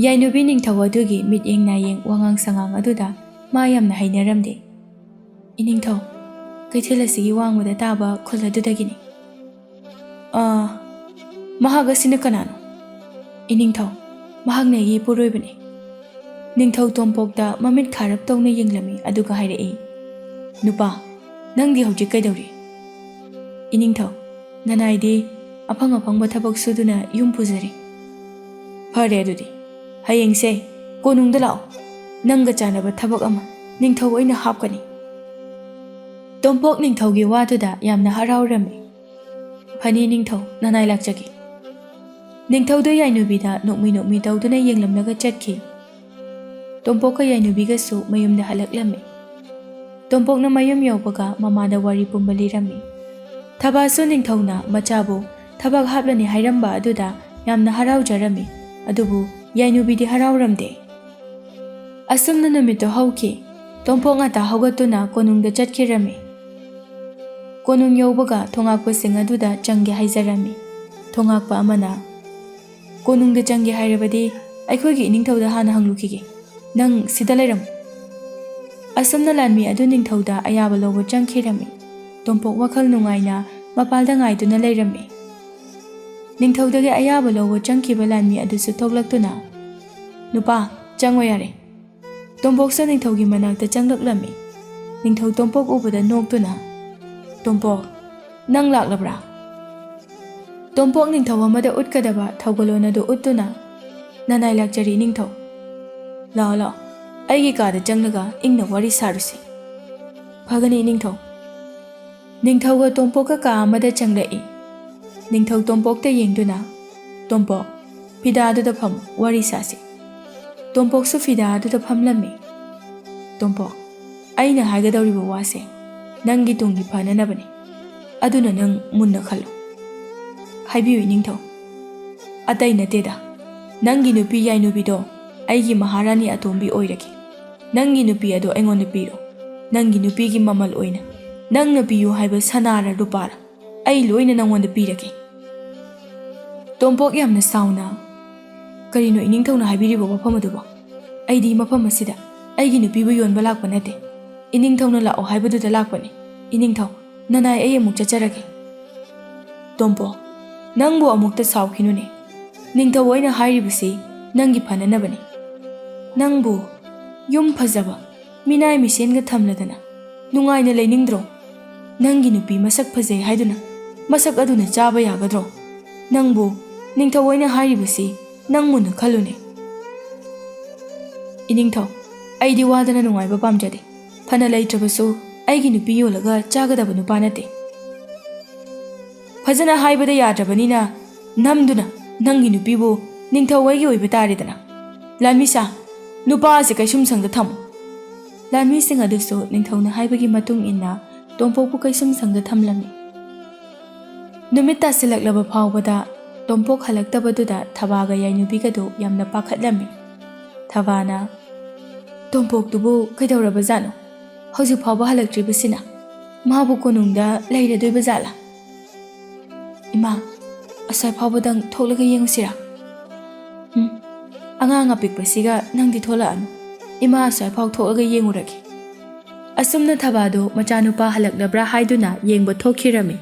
ꯌꯥꯏꯅꯨꯕꯤ ꯅꯤꯡꯊꯧ ꯑꯗꯨꯒꯤ ꯃꯤꯠꯌꯦꯡ ꯅꯥꯌꯦꯡ ꯋꯥꯉꯥꯡ ꯁꯉꯥꯡ ꯑꯗꯨꯗ ꯃꯥ ꯌꯥꯝꯅ ꯍꯩꯅꯔꯝꯗꯦ꯫ "ꯏꯅꯤꯡꯊꯧ, ꯀꯩꯊꯦꯜ ꯑꯁꯤꯒꯤ ꯋꯥꯡꯃꯗ ꯇꯥꯕ ꯈꯨꯜ ꯑꯗꯨꯗꯒꯤꯅꯤ꯫" "ꯑꯥ, ꯃꯍꯥꯛ ꯑꯁꯤꯅ ꯀꯅꯥꯅꯣ?" "ꯏꯅꯤꯡꯊꯧ, ꯃꯍꯥꯛꯅ ꯑꯩꯒꯤ ꯏꯄꯨꯔꯣꯏꯕꯅꯤ꯫" ꯅꯤꯡꯊꯧ ꯇꯣꯝꯄꯣꯛꯇ ꯃꯃꯤꯠ ꯈꯥꯔꯞ ꯇꯧꯅ ꯌꯦꯡꯂꯝꯃꯤ, ꯑꯗꯨꯒ ꯍꯥꯏꯔꯛꯏ, "ꯅꯨꯄꯥ, ꯅꯪꯗꯤ ꯍꯧꯖꯤꯛ ꯀꯩꯗꯧꯔꯤ?" "ꯏꯅꯤꯡꯊꯧ, ꯅꯅꯥꯏꯗꯤ ꯑꯐꯪ ꯑꯐꯪꯕ ꯊꯕꯛ ꯁꯨꯗꯨꯅ ꯌꯨꯝ ꯄꯨꯖꯔꯤ꯫" "ꯐꯔꯦ ꯑꯗꯨꯗꯤ, ꯍꯌꯦꯡꯁꯦ ꯀꯣꯅꯨꯡꯗ ꯂꯥꯛꯑꯣ꯫ ꯅꯪꯒ ꯆꯥꯟꯅꯕ ꯊꯕꯛ ꯑꯃ ꯅꯤꯡꯊꯧ ꯑꯩꯅ ꯍꯥꯞꯀꯅꯤ꯫" ꯇꯣꯝꯄꯣꯛ ꯅꯤꯡꯊꯧꯒꯤ ꯋꯥꯗꯨꯗ ꯌꯥꯝꯅ ꯍꯔꯥꯎꯔꯝꯃꯤ꯫ "ꯐꯅꯤ ꯅꯤꯡꯊꯧ, ꯅꯅꯥꯏ ꯂꯥꯛꯆꯒꯦ꯫" ꯅꯤꯡꯊꯧꯗꯨ ꯌꯥꯏꯅꯨꯕꯤꯗ ꯅꯣꯛꯃꯤ ꯅꯣꯛꯃꯤ ꯇꯧꯗꯨꯅ ꯌꯦꯡꯂꯝꯂꯒ ꯆꯠꯈꯤ꯫ ꯇꯣꯝꯄꯣꯛꯀ ꯌꯥꯏꯅꯨꯕꯤꯒꯁꯨ ꯃꯌꯨꯝꯗ ꯍꯜꯂꯛꯂꯝꯃꯤ꯫ ꯇꯣꯝꯄꯣꯛꯅ ꯃꯌꯨꯝ ꯌꯧꯕꯒ ꯃꯃꯥꯗ ꯋꯥꯔꯤ ꯄꯨꯝꯕ ꯂꯤꯔꯝꯃꯤ꯫ ꯊꯕꯥꯁꯨ ꯅꯤꯡꯊꯧꯅ ꯃꯆꯥꯕꯨ ꯊꯕꯛ ꯍꯥꯞꯂꯅꯤ ꯍꯥꯏꯔꯝꯕ ꯑꯗꯨꯗ ꯌꯥꯝꯅ ꯍꯔꯥꯎꯖꯔꯝꯃꯤ, ꯑꯗꯨꯕꯨ ꯌꯥꯏꯅꯨꯕꯤꯗꯤ ꯍꯔꯥꯎꯔꯝꯗꯦ꯫ ꯑꯁꯨꯝꯅ ꯅꯨꯃꯤꯠꯇꯨ ꯍꯧꯈꯤ꯫ ꯇꯣꯝꯄꯣꯛ ꯉꯟꯇꯥ ꯍꯧꯒꯠꯇꯨꯅ ꯀꯣꯅꯨꯡꯗ ꯆꯠꯈꯤꯔꯝꯃꯤ꯫ ꯀꯣꯅꯨꯡ ꯌꯧꯕꯒ ꯊꯣꯉꯥꯛꯄꯁꯤꯡ ꯑꯗꯨꯗ ꯆꯪꯒꯦ ꯍꯥꯏꯖꯔꯝꯃꯤ꯫ ꯊꯣꯉꯥꯛꯄ ꯑꯃꯅ, "ꯀꯣꯅꯨꯡꯗ ꯆꯪꯒꯦ ꯍꯥꯏꯔꯕꯗꯤ ꯑꯩꯈꯣꯏꯒꯤ ꯏꯅꯤꯡꯊꯧꯗ ꯍꯥꯟꯅ ꯍꯪꯂꯨꯈꯤꯒꯦ꯫ ꯅꯪ ꯁꯤꯗ ꯂꯩꯔꯝꯃꯨ꯫" ꯑꯁꯨꯝꯅ ꯂꯥꯟꯃꯤ ꯑꯗꯨ ꯅꯤꯡꯊꯧꯗ ꯑꯌꯥꯕ ꯂꯧꯕ ꯆꯪꯈꯤꯔꯝꯃꯤ꯫ ꯇꯣꯝꯄꯣꯛ ꯋꯥꯈꯜ ꯅꯨꯡꯉꯥꯏꯅ ꯃꯄꯥꯜꯗ ꯉꯥꯏꯗꯨꯅ ꯂꯩꯔꯝꯃꯤ꯫ ꯅꯤꯡꯊꯧꯗꯒꯤ ꯑꯌꯥꯕ ꯂꯧꯕ ꯆꯪꯈꯤꯕ ꯂꯥꯟꯃꯤ ꯑꯗꯨꯁꯨ ꯊꯣꯛꯂꯛꯇꯨꯅ, "ꯅꯨꯄꯥ, ꯆꯪꯉꯣ ꯌꯥꯔꯦ꯫" ꯇꯣꯝꯄꯣꯛꯁꯨ ꯅꯤꯡꯊꯧꯒꯤ ꯃꯅꯥꯛꯇ ꯆꯪꯂꯛꯂꯝꯃꯤ꯫ ꯅꯤꯡꯊꯧ ꯇꯣꯝꯄꯣꯛ ꯎꯕꯗ ꯅꯣꯛꯇꯨꯅ, "ꯇꯣꯝꯄꯣꯛ, ꯅꯪ ꯂꯥꯛꯂꯕ꯭ꯔꯥ?" ꯇꯣꯝꯄꯣꯛ ꯅꯤꯡꯊꯧ ꯑꯃꯗ ꯎꯠꯀꯗꯕ ꯊꯧꯒꯜꯂꯣꯟ ꯑꯗꯨ ꯎꯠꯇꯨꯅ, "ꯅꯅꯥꯏ ꯂꯥꯛꯆꯔꯤ ꯅꯤꯡꯊꯧ꯫ ꯂꯥꯛꯑꯣ, ꯂꯥꯛꯑꯣ, ꯑꯩꯒꯤ ꯀꯥꯗ ꯆꯪꯂꯒ ꯏꯪꯅ ꯋꯥꯔꯤ ꯁꯥꯔꯨꯁꯤ꯫" "ꯐꯒꯅꯤ ꯅꯤꯡꯊꯧ꯫" ꯅꯤꯡꯊꯧꯒ ꯇꯣꯝꯄꯣꯛꯀ ꯀꯥ ꯑꯃꯗ ꯆꯪꯂꯛꯏ꯫ ꯅꯤꯡꯊꯧ ꯇꯣꯝꯄꯣꯛꯇ ꯌꯦꯡꯗꯨꯅ, "ꯇꯣꯝꯄꯣꯛ, ꯐꯤꯗꯥꯗꯨꯗ ꯐꯝ, ꯋꯥꯔꯤ ꯁꯥꯁꯤ꯫" ꯇꯣꯝꯄꯣꯛꯁꯨ ꯐꯤꯗꯥꯗꯨꯗ ꯐꯝꯂꯝꯃꯤ꯫ "ꯇꯣꯝꯄꯣꯛ, ꯑꯩꯅ ꯍꯥꯏꯒꯗꯧꯔꯤꯕ ꯋꯥꯁꯦ ꯅꯪꯒꯤ ꯇꯨꯡꯒꯤ ꯐꯅꯅꯕꯅꯤ꯫ ꯑꯗꯨꯅ ꯅꯪ ꯃꯨꯟꯅ ꯈꯜꯂꯨ꯫" "ꯍꯥꯏꯕꯤꯌꯨ ꯏꯅꯤꯡꯊꯧ꯫" "ꯑꯇꯩ ꯅꯠꯇꯦꯗ, ꯅꯪꯒꯤ ꯅꯨꯄꯤ ꯌꯥꯏꯅꯨꯕꯤꯗꯣ ꯑꯩꯒꯤ ꯃꯍꯥꯔꯥꯅꯤ ꯑꯇꯣꯝꯕꯤ ꯑꯣꯏꯔꯒꯦ꯫ ꯅꯪꯒꯤ ꯅꯨꯄꯤ ꯑꯗꯣ ꯑꯩꯉꯣꯟꯗ ꯄꯤꯔꯣ꯫ ꯅꯪꯒꯤ ꯅꯨꯄꯤꯒꯤ ꯃꯃꯜ ꯑꯣꯏꯅ ꯅꯪꯅ ꯄꯤꯌꯨ ꯍꯥꯏꯕ ꯁꯅꯥꯔ ꯂꯨꯄꯥꯔ ꯑꯩ ꯂꯣꯏꯅ ꯅꯪꯉꯣꯟꯗ ꯄꯤꯔꯒꯦ꯫" ꯇꯣꯝꯄꯣꯛ ꯌꯥꯝꯅ ꯁꯥꯎꯅ, "ꯀꯔꯤꯅꯣ ꯏꯅꯤꯡꯊꯧꯅ ꯍꯥꯏꯕꯤꯔꯤꯕ ꯋꯥꯐꯝ ꯑꯗꯨꯕꯣ? ꯑꯩꯗꯤ ꯃꯐꯝ ꯑꯁꯤꯗ ꯑꯩꯒꯤ ꯅꯨꯄꯤꯕꯨ ꯌꯣꯟꯕ ꯂꯥꯛꯄ ꯅꯠꯇꯦ꯫ ꯏꯅꯤꯡꯊꯧꯅ ꯂꯥꯛꯑꯣ ꯍꯥꯏꯕꯗꯨꯗ ꯂꯥꯛꯄꯅꯤ꯫ ꯏꯅꯤꯡꯊꯧ, ꯅꯅꯥꯏ, ꯑꯩ ꯑꯃꯨꯛ ꯆꯠꯆꯔꯒꯦ꯫" "ꯇꯣꯝꯄꯣꯛ, ꯅꯪꯕꯨ ꯑꯃꯨꯛꯇ ꯁꯥꯎꯈꯤꯅꯨꯅꯦ꯫ ꯅꯤꯡꯊꯧ ꯑꯩꯅ ꯍꯥꯏꯔꯤꯕꯁꯤ ꯅꯪꯒꯤ ꯐꯅꯅꯕꯅꯤ꯫ ꯅꯪꯕꯨ ꯌꯨꯝ ꯐꯖꯕ, ꯃꯤꯅꯥꯏ ꯃꯤꯁꯦꯟꯒ ꯊꯝꯂꯗꯅ ꯅꯨꯡꯉꯥꯏꯅ ꯂꯩꯅꯤꯡꯗ꯭ꯔꯣ? ꯅꯪꯒꯤ ꯅꯨꯄꯤ ꯃꯁꯛ ꯐꯖꯩ ꯍꯥꯏꯗꯨꯅ ꯃꯁꯛ ꯑꯗꯨꯅ ꯆꯥꯕ ꯌꯥꯒꯗ꯭ꯔꯣ? ꯅꯪꯕꯨ ꯅꯤꯡꯊꯧ ꯑꯩꯅ ꯍꯥꯏꯔꯤꯕꯁꯤ ꯅꯪ ꯃꯨꯟꯅ ꯈꯜꯂꯨꯅꯦ꯫" "ꯏꯅꯤꯡꯊꯧ, ꯑꯩꯗꯤ ꯋꯥꯗꯅ ꯅꯨꯡꯉꯥꯏꯕ ꯄꯥꯝꯖꯗꯦ꯫ ꯐꯅ ꯂꯩꯇ꯭ꯔꯕꯁꯨ ꯑꯩꯒꯤ ꯅꯨꯄꯤ ꯌꯣꯜꯂꯒ ꯆꯥꯒꯗꯕ ꯅꯨꯄꯥ ꯅꯠꯇꯦ꯫" "ꯐꯖꯅ ꯍꯥꯏꯕꯗ ꯌꯥꯗ꯭ꯔꯕꯅꯤꯅ ꯅꯝꯗꯨꯅ ꯅꯪꯒꯤ ꯅꯨꯄꯤꯕꯨ ꯅꯤꯡꯊꯧ ꯑꯩꯒꯤ ꯑꯣꯏꯕ ꯇꯥꯔꯦꯗꯅ꯫ ꯂꯥꯟꯃꯤꯁꯥ, ꯅꯨꯄꯥ ꯑꯁꯤ ꯀꯩꯁꯨꯝꯁꯪꯗ ꯊꯝꯃꯨ꯫" ꯂꯥꯟꯃꯤꯁꯤꯡ ꯑꯗꯨꯁꯨ ꯅꯤꯡꯊꯧꯅ ꯍꯥꯏꯕꯒꯤ ꯃꯇꯨꯡ ꯏꯟꯅ ꯇꯣꯝꯄꯣꯛꯄꯨ ꯀꯩꯁꯨꯝꯁꯪꯗ ꯊꯝꯂꯝꯃꯤ꯫ ꯅꯨꯃꯤꯠ ꯇꯥꯁꯤꯜꯂꯛꯂꯕ ꯐꯥꯎꯕꯗ ꯇꯣꯝꯄꯣꯛ ꯍꯜꯂꯛꯇꯕꯗꯨꯗ ꯊꯕꯥꯒ ꯌꯥꯏꯅꯨꯕꯤꯒꯗꯨ ꯌꯥꯝꯅ ꯄꯥꯈꯠꯂꯝꯃꯤ꯫ ꯊꯕꯥꯅ, "ꯇꯣꯝꯄꯣꯛꯇꯨꯕꯨ ꯀꯩꯗꯧꯔꯕꯖꯥꯠꯅꯣ? ꯍꯧꯖꯤꯛ ꯐꯥꯎꯕ ꯍꯜꯂꯛꯇ꯭ꯔꯤꯕꯁꯤꯅ? ꯃꯥꯕꯨ ꯀꯣꯅꯨꯡꯗ ꯂꯩꯔꯗꯣꯏꯕ ꯖꯥꯠꯂꯥ? ꯏꯃꯥ, ꯑꯁ꯭ꯋꯥꯏ ꯐꯥꯎꯕꯗꯪ ꯊꯣꯛꯂꯒ ꯌꯦꯡꯉꯨꯁꯤꯔꯥ? ꯎꯝ, ꯑꯉꯥꯡ ꯑꯄꯤꯛꯄꯁꯤꯒ ꯅꯪꯗꯤ ꯊꯣꯛꯂꯛꯑꯅꯨ꯫ ꯏꯃꯥ ꯑꯁ꯭ꯋꯥꯏ ꯐꯥꯎ ꯊꯣꯛꯂꯒ ꯌꯦꯡꯉꯨꯔꯒꯦ꯫" ꯑꯁꯨꯝꯅ ꯊꯕꯥꯗꯨ ꯃꯆꯥꯅꯨꯄꯥ ꯍꯜꯂꯛꯂꯕ꯭ꯔꯥ ꯍꯥꯏꯗꯨꯅ ꯌꯦꯡꯕ ꯊꯣꯛꯈꯤꯔꯝꯃꯤ꯫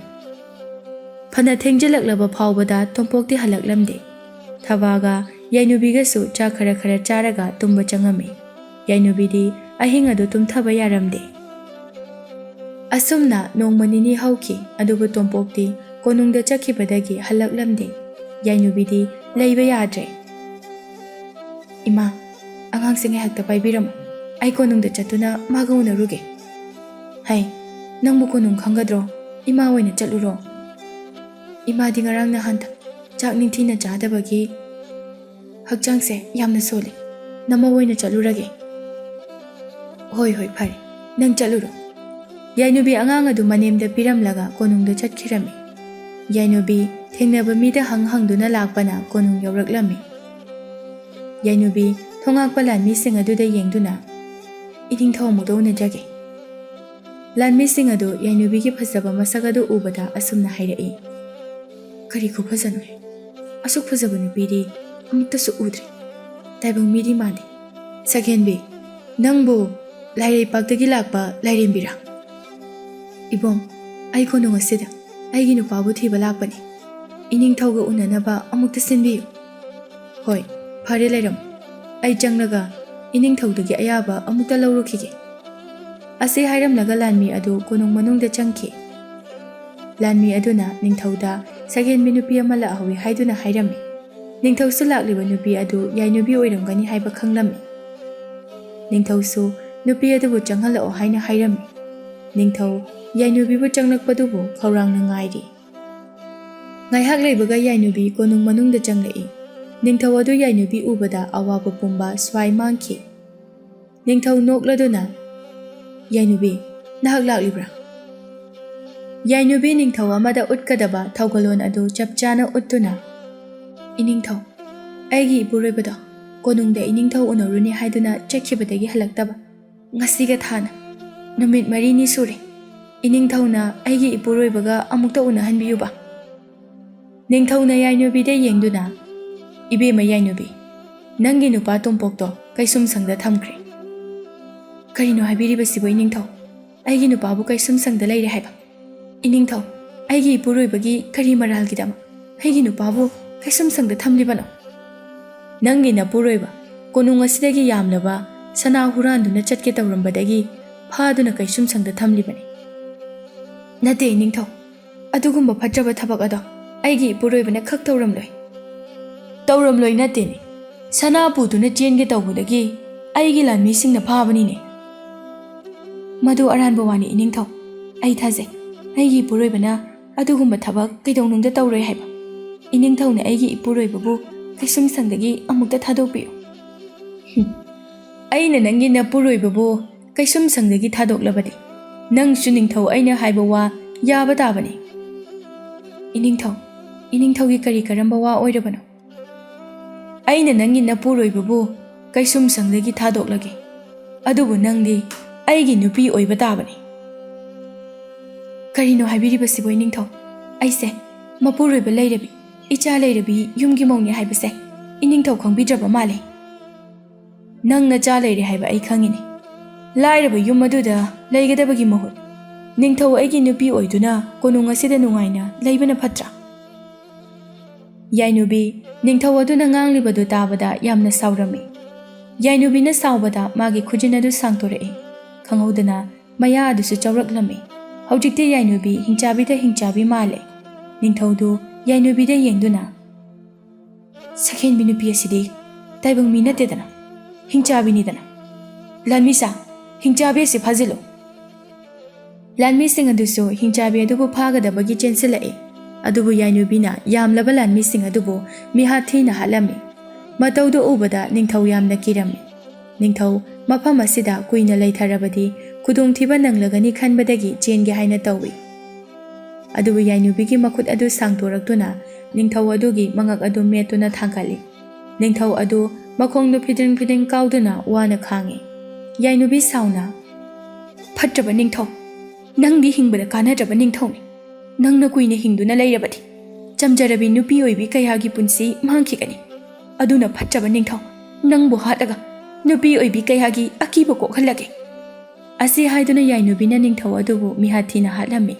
ꯐꯅ ꯊꯦꯡꯖꯤꯜꯂꯛꯂꯕ ꯐꯥꯎꯕꯗ ꯇꯣꯝꯄꯣꯛꯇꯤ ꯍꯜꯂꯛꯂꯝꯗꯦ꯫ ꯊꯕꯥꯒ ꯌꯥꯏꯅꯨꯕꯤꯒꯁꯨ ꯆꯥ ꯈꯔ ꯈꯔ ꯆꯥꯔꯒ ꯇꯨꯝꯕ ꯆꯪꯉꯝꯃꯤ꯫ ꯌꯥꯏꯅꯨꯕꯤꯗꯤ ꯑꯍꯤꯡ ꯑꯗꯨ ꯇꯨꯝꯊꯕ ꯌꯥꯔꯝꯗꯦ꯫ ꯑꯁꯨꯝꯅ ꯅꯣꯡꯃ ꯅꯤꯅꯤ ꯍꯧꯈꯤ, ꯑꯗꯨꯕꯨ ꯇꯣꯝꯄꯣꯛꯇꯤ ꯀꯣꯅꯨꯡꯗ ꯆꯠꯈꯤꯕꯗꯒꯤ ꯍꯜꯂꯛꯂꯝꯗꯦ꯫ ꯌꯥꯏꯅꯨꯕꯤꯗꯤ ꯂꯩꯕ ꯌꯥꯗ꯭ꯔꯦ꯫ "ꯏꯃꯥ, ꯑꯉꯥꯡꯁꯦ ꯉꯥꯏꯍꯥꯛꯇ ꯄꯥꯏꯕꯤꯔꯝꯃꯨ꯫ ꯑꯩ ꯀꯣꯅꯨꯡꯗ ꯆꯠꯇꯨꯅ ꯃꯥꯒ ꯎꯅꯔꯨꯒꯦ꯫" "ꯍꯩ, ꯅꯪꯕꯨ ꯀꯣꯅꯨꯡ ꯈꯪꯒꯗ꯭ꯔꯣ? ꯏꯃꯥ ꯑꯣꯏꯅ ꯆꯠꯂꯨꯔꯣ꯫ ꯏꯃꯥꯗꯤ ꯉꯔꯥꯡ ꯅꯍꯥꯟꯗ ꯆꯥꯛ ꯅꯤꯡꯊꯤꯅ ꯆꯥꯗꯕꯒꯤ ꯍꯛꯆꯥꯡꯁꯦ ꯌꯥꯝꯅ ꯁꯣꯜꯂꯤ꯫ ꯅꯃꯧ ꯑꯣꯏꯅ ꯆꯠꯂꯨꯔꯒꯦ꯫" "ꯍꯣꯏ, ꯍꯣꯏ, ꯐꯔꯦ꯫ ꯅꯪ ꯆꯠꯂꯨꯔꯣ꯫" ꯌꯥꯏꯅꯨꯕꯤ ꯑꯉꯥꯡ ꯑꯗꯨ ꯃꯅꯦꯝꯗ ꯄꯤꯔꯝꯂꯒ ꯀꯣꯅꯨꯡꯗ ꯆꯠꯈꯤꯔꯝꯃꯤ꯫ ꯌꯥꯏꯅꯨꯕꯤ ꯊꯦꯡꯅꯕ ꯃꯤꯗ ꯍꯪ ꯍꯪꯗꯨꯅ ꯂꯥꯛꯄꯅ ꯀꯣꯅꯨꯡ ꯌꯧꯔꯛꯂꯝꯃꯤ꯫ ꯌꯥꯏꯅꯨꯕꯤ ꯊꯣꯉꯥꯛꯄ ꯂꯥꯟꯃꯤꯁꯤꯡ ꯑꯗꯨꯗ ꯌꯦꯡꯗꯨꯅ, "ꯏꯅꯤꯡꯊꯧ ꯑꯃꯨꯛꯇ ꯎꯅꯖꯒꯦ꯫" ꯂꯥꯟꯃꯤꯁꯤꯡ ꯑꯗꯨ ꯌꯥꯏꯅꯨꯕꯤꯒꯤ ꯐꯖꯕ ꯃꯁꯛ ꯑꯗꯨ ꯎꯕꯗ ꯑꯁꯨꯝꯅ ꯍꯥꯏꯔꯛꯏ, "ꯀꯔꯤ ꯈꯨꯐꯖꯅꯣꯍꯦ! ꯑꯁꯨꯛ ꯐꯖꯕ ꯅꯨꯄꯤꯗꯤ ꯑꯃꯨꯛꯇꯁꯨ ꯎꯗ꯭ꯔꯤ꯫ ꯇꯥꯏꯕꯪ ꯃꯤꯗꯤ ꯃꯥꯟꯗꯦ꯫ ꯁꯛꯍꯦꯟꯕꯤ, ꯅꯪꯕꯨ ꯂꯥꯏꯔꯩꯄꯥꯛꯇꯒꯤ ꯂꯥꯛꯄ ꯂꯥꯏꯔꯦꯝꯕꯤꯔꯥ?" "ꯏꯕꯣꯝ, ꯑꯩ ꯀꯣꯅꯨꯡ ꯑꯁꯤꯗ ꯑꯩꯒꯤ ꯅꯨꯄꯥꯕꯨ ꯊꯤꯕ ꯂꯥꯛꯄꯅꯤ꯫ ꯏꯅꯤꯡꯊꯧꯒ ꯎꯅꯅꯕ ꯑꯃꯨꯛꯇ ꯁꯤꯟꯕꯤꯌꯨ꯫" "ꯍꯣꯏ, ꯐꯔꯦ, ꯂꯩꯔꯝꯃꯨ꯫ ꯑꯩ ꯆꯪꯂꯒ ꯏꯅꯤꯡꯊꯧꯗꯒꯤ ꯑꯌꯥꯕ ꯑꯃꯨꯛꯇ ꯂꯧꯔꯨꯈꯤꯒꯦ꯫" ꯑꯁꯤ ꯍꯥꯏꯔꯝꯂꯒ ꯂꯥꯟꯃꯤ ꯑꯗꯨ ꯀꯣꯅꯨꯡ ꯃꯅꯨꯡꯗ ꯆꯪꯈꯤ꯫ ꯂꯥꯟꯃꯤ ꯑꯗꯨꯅ ꯅꯤꯡꯊꯧꯗ ꯁꯛꯍꯦꯟꯕꯤ ꯅꯨꯄꯤ ꯑꯃ ꯂꯥꯛꯍꯧꯏ ꯍꯥꯏꯗꯨꯅ ꯍꯥꯏꯔꯝꯃꯤ꯫ ꯅꯤꯡꯊꯧꯁꯨ ꯂꯥꯛꯂꯤꯕ ꯅꯨꯄꯤ ꯑꯗꯨ ꯌꯥꯏꯅꯨꯕꯤ ꯑꯣꯏꯔꯝꯒꯅꯤ ꯍꯥꯏꯕ ꯈꯪꯂꯝꯃꯤ꯫ ꯅꯤꯡꯊꯧꯁꯨ ꯅꯨꯄꯤ ꯑꯗꯨꯕꯨ ꯆꯪꯍꯜꯂꯛꯑꯣ ꯍꯥꯏꯅ ꯍꯥꯏꯔꯝꯃꯤ꯫ ꯅꯤꯡꯊꯧ ꯌꯥꯏꯅꯨꯕꯤꯕꯨ ꯆꯪꯂꯛꯄꯗꯨꯕꯨ ꯈꯧꯔꯥꯡꯅ ꯉꯥꯏꯔꯤ꯫ ꯉꯥꯏꯍꯥꯛ ꯂꯩꯕꯒ ꯌꯥꯏꯅꯨꯕꯤ ꯀꯣꯅꯨꯡ ꯃꯅꯨꯡꯗ ꯆꯪꯂꯛꯏ꯫ ꯅꯤꯡꯊꯧ ꯑꯗꯨ ꯌꯥꯏꯅꯨꯕꯤ ꯎꯕꯗ ꯑꯋꯥꯕ ꯄꯨꯝꯕ ꯁ꯭ꯋꯥꯏ ꯃꯥꯡꯈꯤ꯫ ꯅꯤꯡꯊꯧ ꯅꯣꯛꯂꯗꯨꯅ, "ꯌꯥꯏꯅꯨꯕꯤ, ꯅꯍꯥꯛ ꯂꯥꯛꯂꯤꯕ꯭ꯔꯥ?" ꯌꯥꯏꯅꯨꯕꯤ ꯅꯤꯡꯊꯧ ꯑꯃꯗ ꯎꯠꯀꯗꯕ ꯊꯧꯒꯜꯂꯣꯟ ꯑꯗꯨ ꯆꯞ ꯆꯥꯅ ꯎꯠꯇꯨꯅ, "ꯏꯅꯤꯡꯊꯧ, ꯑꯩꯒꯤ ꯏꯄꯨꯔꯣꯏꯕꯗꯣ ꯀꯣꯅꯨꯡꯗ ꯏꯅꯤꯡꯊꯧ ꯎꯅꯔꯨꯅꯤ ꯍꯥꯏꯗꯨꯅ ꯆꯠꯈꯤꯕꯗꯒꯤ ꯍꯜꯂꯛꯇꯕ ꯉꯁꯤꯒ ꯊꯥꯅ ꯅꯨꯃꯤꯠ ꯃꯔꯤꯅꯤ ꯁꯨꯔꯦ꯫ ꯏꯅꯤꯡꯊꯧꯅ ꯑꯩꯒꯤ ꯏꯄꯨꯔꯣꯏꯕꯒ ꯑꯃꯨꯛꯇ ꯎꯅꯍꯟꯕꯤꯌꯨꯕ꯫" ꯅꯤꯡꯊꯧꯅ ꯌꯥꯏꯅꯨꯕꯤꯗ ꯌꯦꯡꯗꯨꯅ, "ꯏꯕꯦꯝꯃ ꯌꯥꯏꯅꯨꯕꯤ, ꯅꯪꯒꯤ ꯅꯨꯄꯥ ꯇꯣꯝꯄꯣꯛꯇꯣ ꯀꯩꯁꯨꯝꯁꯪꯗ ꯊꯝꯈ꯭ꯔꯦ꯫" "ꯀꯔꯤꯅꯣ ꯍꯥꯏꯕꯤꯔꯤꯕꯁꯤꯕꯨ ꯏꯅꯤꯡꯊꯧ? ꯑꯩꯒꯤ ꯅꯨꯄꯥꯕꯨ ꯀꯩꯁꯨꯝꯁꯪꯗ ꯂꯩꯔꯦ ꯍꯥꯏꯕ? ꯏꯅꯤꯡꯊꯧ, ꯑꯩꯒꯤ ꯏꯄꯨꯔꯣꯏꯕꯒꯤ ꯀꯔꯤ ꯃꯔꯥꯜꯒꯤꯗꯃꯛ ꯑꯩꯒꯤ ꯅꯨꯄꯥꯕꯨ ꯀꯩꯁꯨꯝꯁꯪꯗ ꯊꯝꯂꯤꯕꯅꯣ?" "ꯅꯪꯒꯤ ꯅꯄꯨꯔꯣꯏꯕ ꯀꯣꯅꯨꯡ ꯑꯁꯤꯗꯒꯤ ꯌꯥꯝꯂꯕ ꯁꯅꯥ ꯍꯨꯔꯥꯟꯗꯨꯅ ꯆꯠꯀꯦ ꯇꯧꯔꯝꯕꯗꯒꯤ ꯐꯥꯗꯨꯅ ꯀꯩꯁꯨꯝꯁꯪꯗ ꯊꯝꯂꯤꯕꯅꯤ꯫" "ꯅꯠꯇꯦ ꯏꯅꯤꯡꯊꯧ, ꯑꯗꯨꯒꯨꯝꯕ ꯐꯠꯇ꯭ꯔꯕ ꯊꯕꯛ ꯑꯗꯣ ꯑꯩꯒꯤ ꯏꯄꯨꯔꯣꯏꯕꯅ ꯈꯛ ꯇꯧꯔꯝꯂꯣꯏ꯫ ꯇꯧꯔꯝꯂꯣꯏ ꯅꯠꯇꯦꯅꯦ, ꯁꯅꯥ ꯄꯨꯗꯨꯅ ꯆꯦꯟꯒꯦ ꯇꯧꯕꯗꯒꯤ ꯑꯩꯒꯤ ꯂꯥꯟꯃꯤꯁꯤꯡꯅ ꯐꯥꯕꯅꯤꯅꯦ꯫ ꯃꯗꯨ ꯑꯔꯥꯟꯕ ꯋꯥꯅꯤ ꯏꯅꯤꯡꯊꯧ꯫ ꯑꯩ ꯊꯥꯖꯩ, ꯑꯩꯒꯤ ꯏꯄꯨꯔꯣꯏꯕꯅ ꯑꯗꯨꯒꯨꯝꯕ ꯊꯕꯛ ꯀꯩꯗꯧꯅꯨꯡꯗ ꯇꯧꯔꯣꯏ ꯍꯥꯏꯕ꯫ ꯏꯅꯤꯡꯊꯧꯅ ꯑꯩꯒꯤ ꯏꯄꯨꯔꯣꯏꯕꯕꯨ ꯀꯩꯁꯨꯝꯁꯪꯗꯒꯤ ꯑꯃꯨꯛꯇ ꯊꯥꯗꯣꯛꯄꯤꯌꯨ꯫ ꯍꯨꯝ꯫ ꯑꯩꯅ ꯅꯪꯒꯤ ꯅꯄꯨꯔꯣꯏꯕꯕꯨ ꯀꯩꯁꯨꯝꯁꯪꯗꯒꯤ ꯊꯥꯗꯣꯛꯂꯕꯗꯤ ꯅꯪꯁꯨ ꯅꯤꯡꯊꯧ ꯑꯩꯅ ꯍꯥꯏꯕ ꯋꯥ ꯌꯥꯕ ꯇꯥꯕꯅꯤ꯫ ꯏꯅꯤꯡꯊꯧ, ꯏꯅꯤꯡꯊꯧꯒꯤ ꯀꯔꯤ ꯀꯔꯝꯕ ꯋꯥ ꯑꯣꯏꯔꯕꯅꯣ? ꯑꯩꯅ ꯅꯪꯒꯤ ꯅꯄꯨꯔꯣꯏꯕꯕꯨ ꯀꯩꯁꯨꯝꯁꯪꯗꯒꯤ ꯊꯥꯗꯣꯛꯂꯒꯦ, ꯑꯗꯨꯕꯨ ꯅꯪꯗꯤ ꯑꯩꯒꯤ ꯅꯨꯄꯤ ꯑꯣꯏꯕ ꯇꯥꯕꯅꯤ꯫ ꯀꯔꯤꯅꯣ ꯍꯥꯏꯕꯤꯔꯤꯕꯁꯤꯕꯨ ꯏꯅꯤꯡꯊꯧ? ꯑꯩꯁꯦ ꯃꯄꯨꯔꯣꯏꯕ ꯂꯩꯔꯕꯤ, ꯏꯆꯥ ꯂꯩꯔꯕꯤ ꯌꯨꯝꯒꯤ ꯃꯧꯅꯤ ꯍꯥꯏꯕꯁꯦ ꯏꯅꯤꯡꯊꯧ ꯈꯪꯕꯤꯗ꯭ꯔꯕ ꯃꯥꯜꯂꯦ꯫ ꯅꯪ ꯅꯆꯥ ꯂꯩꯔꯦ ꯍꯥꯏꯕ ꯑꯩ ꯈꯪꯉꯤꯅꯦ꯫ ꯂꯥꯏꯔꯕ ꯌꯨꯝ ꯑꯗꯨꯗ ꯂꯩꯒꯗꯕꯒꯤ ꯃꯍꯨꯠ ꯅꯤꯡꯊꯧ ꯑꯩꯒꯤ ꯅꯨꯄꯤ ꯑꯣꯏꯗꯨꯅ ꯀꯣꯅꯨꯡ ꯑꯁꯤꯗ ꯅꯨꯡꯉꯥꯏꯅ ꯂꯩꯕꯅ ꯐꯠꯇ꯭ꯔꯥ? ꯌꯥꯏꯅꯨꯕꯤ, ꯅꯤꯡꯊꯧ ꯑꯗꯨꯅ ꯉꯥꯡꯂꯤꯕꯗꯨ ꯇꯥꯕꯗ ꯌꯥꯝꯅ ꯁꯥꯎꯔꯝꯃꯤ꯫ ꯌꯥꯏꯅꯨꯕꯤꯅ ꯁꯥꯎꯕꯗ ꯃꯥꯒꯤ ꯈꯨꯖꯤꯟ ꯑꯗꯨ ꯁꯥꯡꯗꯣꯔꯛꯏ꯫ ꯈꯪꯍꯧꯗꯅ ꯃꯌꯥ ꯑꯗꯨꯁꯨ ꯆꯥꯎꯔꯛꯂꯝꯃꯤ꯫ ꯍꯧꯖꯤꯛꯇꯤ ꯌꯥꯏꯅꯨꯕꯤ ꯍꯤꯡꯆꯥꯕꯤꯗ ꯍꯤꯡꯆꯥꯕꯤ ꯃꯥꯜꯂꯦ꯫ ꯅꯤꯡꯊꯧꯗꯨ ꯌꯥꯏꯅꯨꯕꯤꯗ ꯌꯦꯡꯗꯨꯅ, "ꯁꯛꯍꯦꯟꯕꯤ ꯅꯨꯄꯤ ꯑꯁꯤꯗꯤ ꯇꯥꯏꯕꯪ ꯃꯤ ꯅꯠꯇꯦꯗꯅ, ꯍꯤꯡꯆꯥꯕꯤꯅꯤꯗꯅ꯫ ꯂꯥꯟꯃꯤꯁꯥ, ꯍꯤꯡꯆꯥꯕꯤ ꯑꯁꯤ ꯐꯥꯖꯤꯜꯂꯨ꯫" ꯂꯥꯟꯃꯤꯁꯤꯡ ꯑꯗꯨꯁꯨ ꯍꯤꯡꯆꯥꯕꯤ ꯑꯗꯨꯕꯨ ꯐꯥꯒꯗꯕꯒꯤ ꯆꯦꯟꯁꯤꯜꯂꯛꯏ꯫ ꯑꯗꯨꯕꯨ ꯌꯥꯏꯅꯨꯕꯤꯅ ꯌꯥꯝꯂꯕ ꯂꯥꯟꯃꯤꯁꯤꯡ ꯑꯗꯨꯕꯨ ꯃꯤꯍꯥꯠ ꯊꯤꯅ ꯍꯥꯠꯂꯝꯃꯤ꯫ ꯃꯇꯧꯗꯨ ꯎꯕꯗ ꯅꯤꯡꯊꯧ ꯌꯥꯝꯅ ꯀꯤꯔꯝꯃꯤ꯫ ꯅꯤꯡꯊꯧ ꯃꯐꯝ ꯑꯁꯤꯗ ꯀꯨꯏꯅ ꯂꯩꯊꯔꯕꯗꯤ ꯈꯨꯗꯣꯡꯊꯤꯕ ꯅꯪꯂꯒꯅꯤ ꯈꯟꯕꯗꯒꯤ ꯆꯦꯟꯒꯦ ꯍꯥꯏꯅ ꯇꯧꯏ꯫ ꯑꯗꯨꯕꯨ ꯌꯥꯏꯅꯨꯕꯤꯒꯤ ꯃꯈꯨꯠ ꯑꯗꯨ ꯁꯥꯡꯗꯣꯔꯛꯇꯨꯅ ꯅꯤꯡꯊꯧ ꯑꯗꯨꯒꯤ ꯃꯉꯛ ꯑꯗꯨ ꯃꯦꯠꯇꯨꯅ ꯊꯥꯡꯒꯠꯂꯤ꯫ ꯅꯤꯡꯊꯧ ꯑꯗꯨ ꯃꯈꯣꯡꯗꯨ ꯐꯤꯗ꯭ꯔꯤꯡ ꯐꯤꯗ꯭ꯔꯤꯡ ꯀꯥꯎꯗꯨꯅ ꯋꯥꯅ ꯈꯥꯡꯉꯤ꯫ ꯌꯥꯏꯅꯨꯕꯤ ꯁꯥꯎꯅ, "ꯐꯠꯇ꯭ꯔꯕ ꯅꯤꯡꯊꯧ, ꯅꯪꯗꯤ ꯍꯤꯡꯕꯗ ꯀꯥꯟꯅꯗ꯭ꯔꯕ ꯅꯤꯡꯊꯧꯅꯤ꯫ ꯅꯪꯅ ꯀꯨꯏꯅ ꯍꯤꯡꯗꯨꯅ ꯂꯩꯔꯕꯗꯤ ꯆꯝꯖꯔꯕꯤ ꯅꯨꯄꯤ ꯑꯣꯏꯕꯤ ꯀꯌꯥꯒꯤ ꯄꯨꯟꯁꯤ ꯃꯥꯡꯈꯤꯒꯅꯤ꯫ ꯑꯗꯨꯅ ꯐꯠꯇ꯭ꯔꯕ ꯅꯤꯡꯊꯧ, ꯅꯪꯕꯨ ꯍꯥꯠꯂꯒ ꯅꯨꯄꯤ ꯑꯣꯏꯕꯤ ꯀꯌꯥꯒꯤ ꯑꯀꯤꯕ ꯀꯣꯛꯍꯜꯂꯒꯦ꯫" ꯑꯁꯤ ꯍꯥꯏꯗꯨꯅ ꯌꯥꯏꯅꯨꯕꯤꯅ ꯅꯤꯡꯊꯧ ꯑꯗꯨꯕꯨ ꯃꯤꯍꯥꯠ ꯊꯤꯅ ꯍꯥꯠꯂꯝꯃꯤ꯫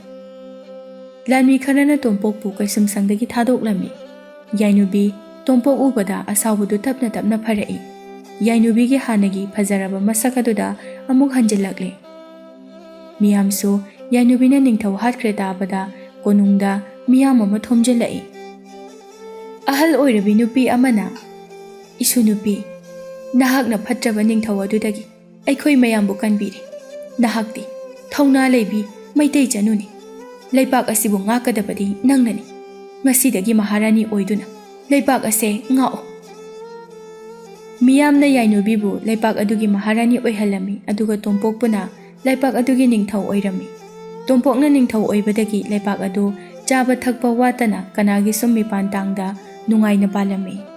ꯂꯥꯟꯃꯤ ꯈꯔꯅ ꯇꯣꯝꯄꯣꯛꯄꯨ ꯀꯩꯁꯨꯝꯁꯪꯗꯒꯤ ꯊꯥꯗꯣꯛꯂꯝꯃꯤ꯫ ꯌꯥꯏꯅꯨꯕꯤ ꯇꯣꯝꯄꯣꯛ ꯎꯕꯗ ꯑꯁꯥꯎꯕꯗꯨ ꯇꯞꯅ ꯇꯞꯅ ꯐꯔꯛꯏ꯫ ꯌꯥꯏꯅꯨꯕꯤꯒꯤ ꯍꯥꯟꯅꯒꯤ ꯐꯖꯔꯕ ꯃꯁꯛ ꯑꯗꯨꯗ ꯑꯃꯨꯛ ꯍꯟꯖꯤꯜꯂꯛꯂꯦ꯫ ꯃꯤꯌꯥꯝꯁꯨ ꯌꯥꯏꯅꯨꯕꯤꯅ ꯅꯤꯡꯊꯧ ꯍꯥꯠꯈ꯭ꯔꯦ ꯇꯥꯕꯗ ꯀꯣꯅꯨꯡꯗ ꯃꯤꯌꯥꯝ ꯑꯃ ꯊꯣꯝꯖꯤꯜꯂꯛꯏ꯫ ꯑꯍꯜ ꯑꯣꯏꯔꯕꯤ ꯅꯨꯄꯤ ꯑꯃꯅ, "ꯏꯁꯨ ꯅꯨꯄꯤ, ꯅꯍꯥꯛꯅ ꯐꯠꯇ꯭ꯔꯕ ꯅꯤꯡꯊꯧ ꯑꯗꯨꯗꯒꯤ ꯑꯩꯈꯣꯏ ꯃꯌꯥꯝꯕꯨ ꯀꯟꯕꯤꯔꯦ꯫ ꯅꯍꯥꯛꯇꯤ ꯊꯧꯅꯥ ꯂꯩꯕꯤ ꯃꯩꯇꯩ ꯆꯅꯨꯅꯤ꯫ ꯂꯩꯄꯥꯛ ꯑꯁꯤꯕꯨ ꯉꯥꯛꯀꯗꯕꯗꯤ ꯅꯪꯅꯅꯤ꯫ ꯉꯁꯤꯗꯒꯤ ꯃꯍꯥꯔꯥꯅꯤ ꯑꯣꯏꯗꯨꯅ ꯂꯩꯄꯥꯛ ꯑꯁꯦ ꯉꯥꯛꯑꯣ꯫" ꯃꯤꯌꯥꯝꯅ ꯌꯥꯏꯅꯨꯕꯤꯕꯨ ꯂꯩꯄꯥꯛ ꯑꯗꯨꯒꯤ ꯃꯍꯥꯔꯥꯅꯤ ꯑꯣꯏꯍꯜꯂꯝꯃꯤ, ꯑꯗꯨꯒ ꯇꯣꯝꯄꯣꯛꯄꯨꯅ ꯂꯩꯄꯥꯛ ꯑꯗꯨꯒꯤ ꯅꯤꯡꯊꯧ ꯑꯣꯏꯔꯝꯃꯤ꯫ ꯇꯣꯝꯄꯣꯛꯅ ꯅꯤꯡꯊꯧ ꯑꯣꯏꯕꯗꯒꯤ ꯂꯩꯄꯥꯛ ꯑꯗꯨ ꯆꯥꯕ ꯊꯛꯄ ꯋꯥꯠꯇꯅ ꯀꯅꯥꯒꯤꯁꯨ ꯃꯤꯄꯥꯟ ꯇꯥꯡꯗ ꯅꯨꯡꯉꯥꯏꯅ ꯄꯥꯜꯂꯝꯃꯤ꯫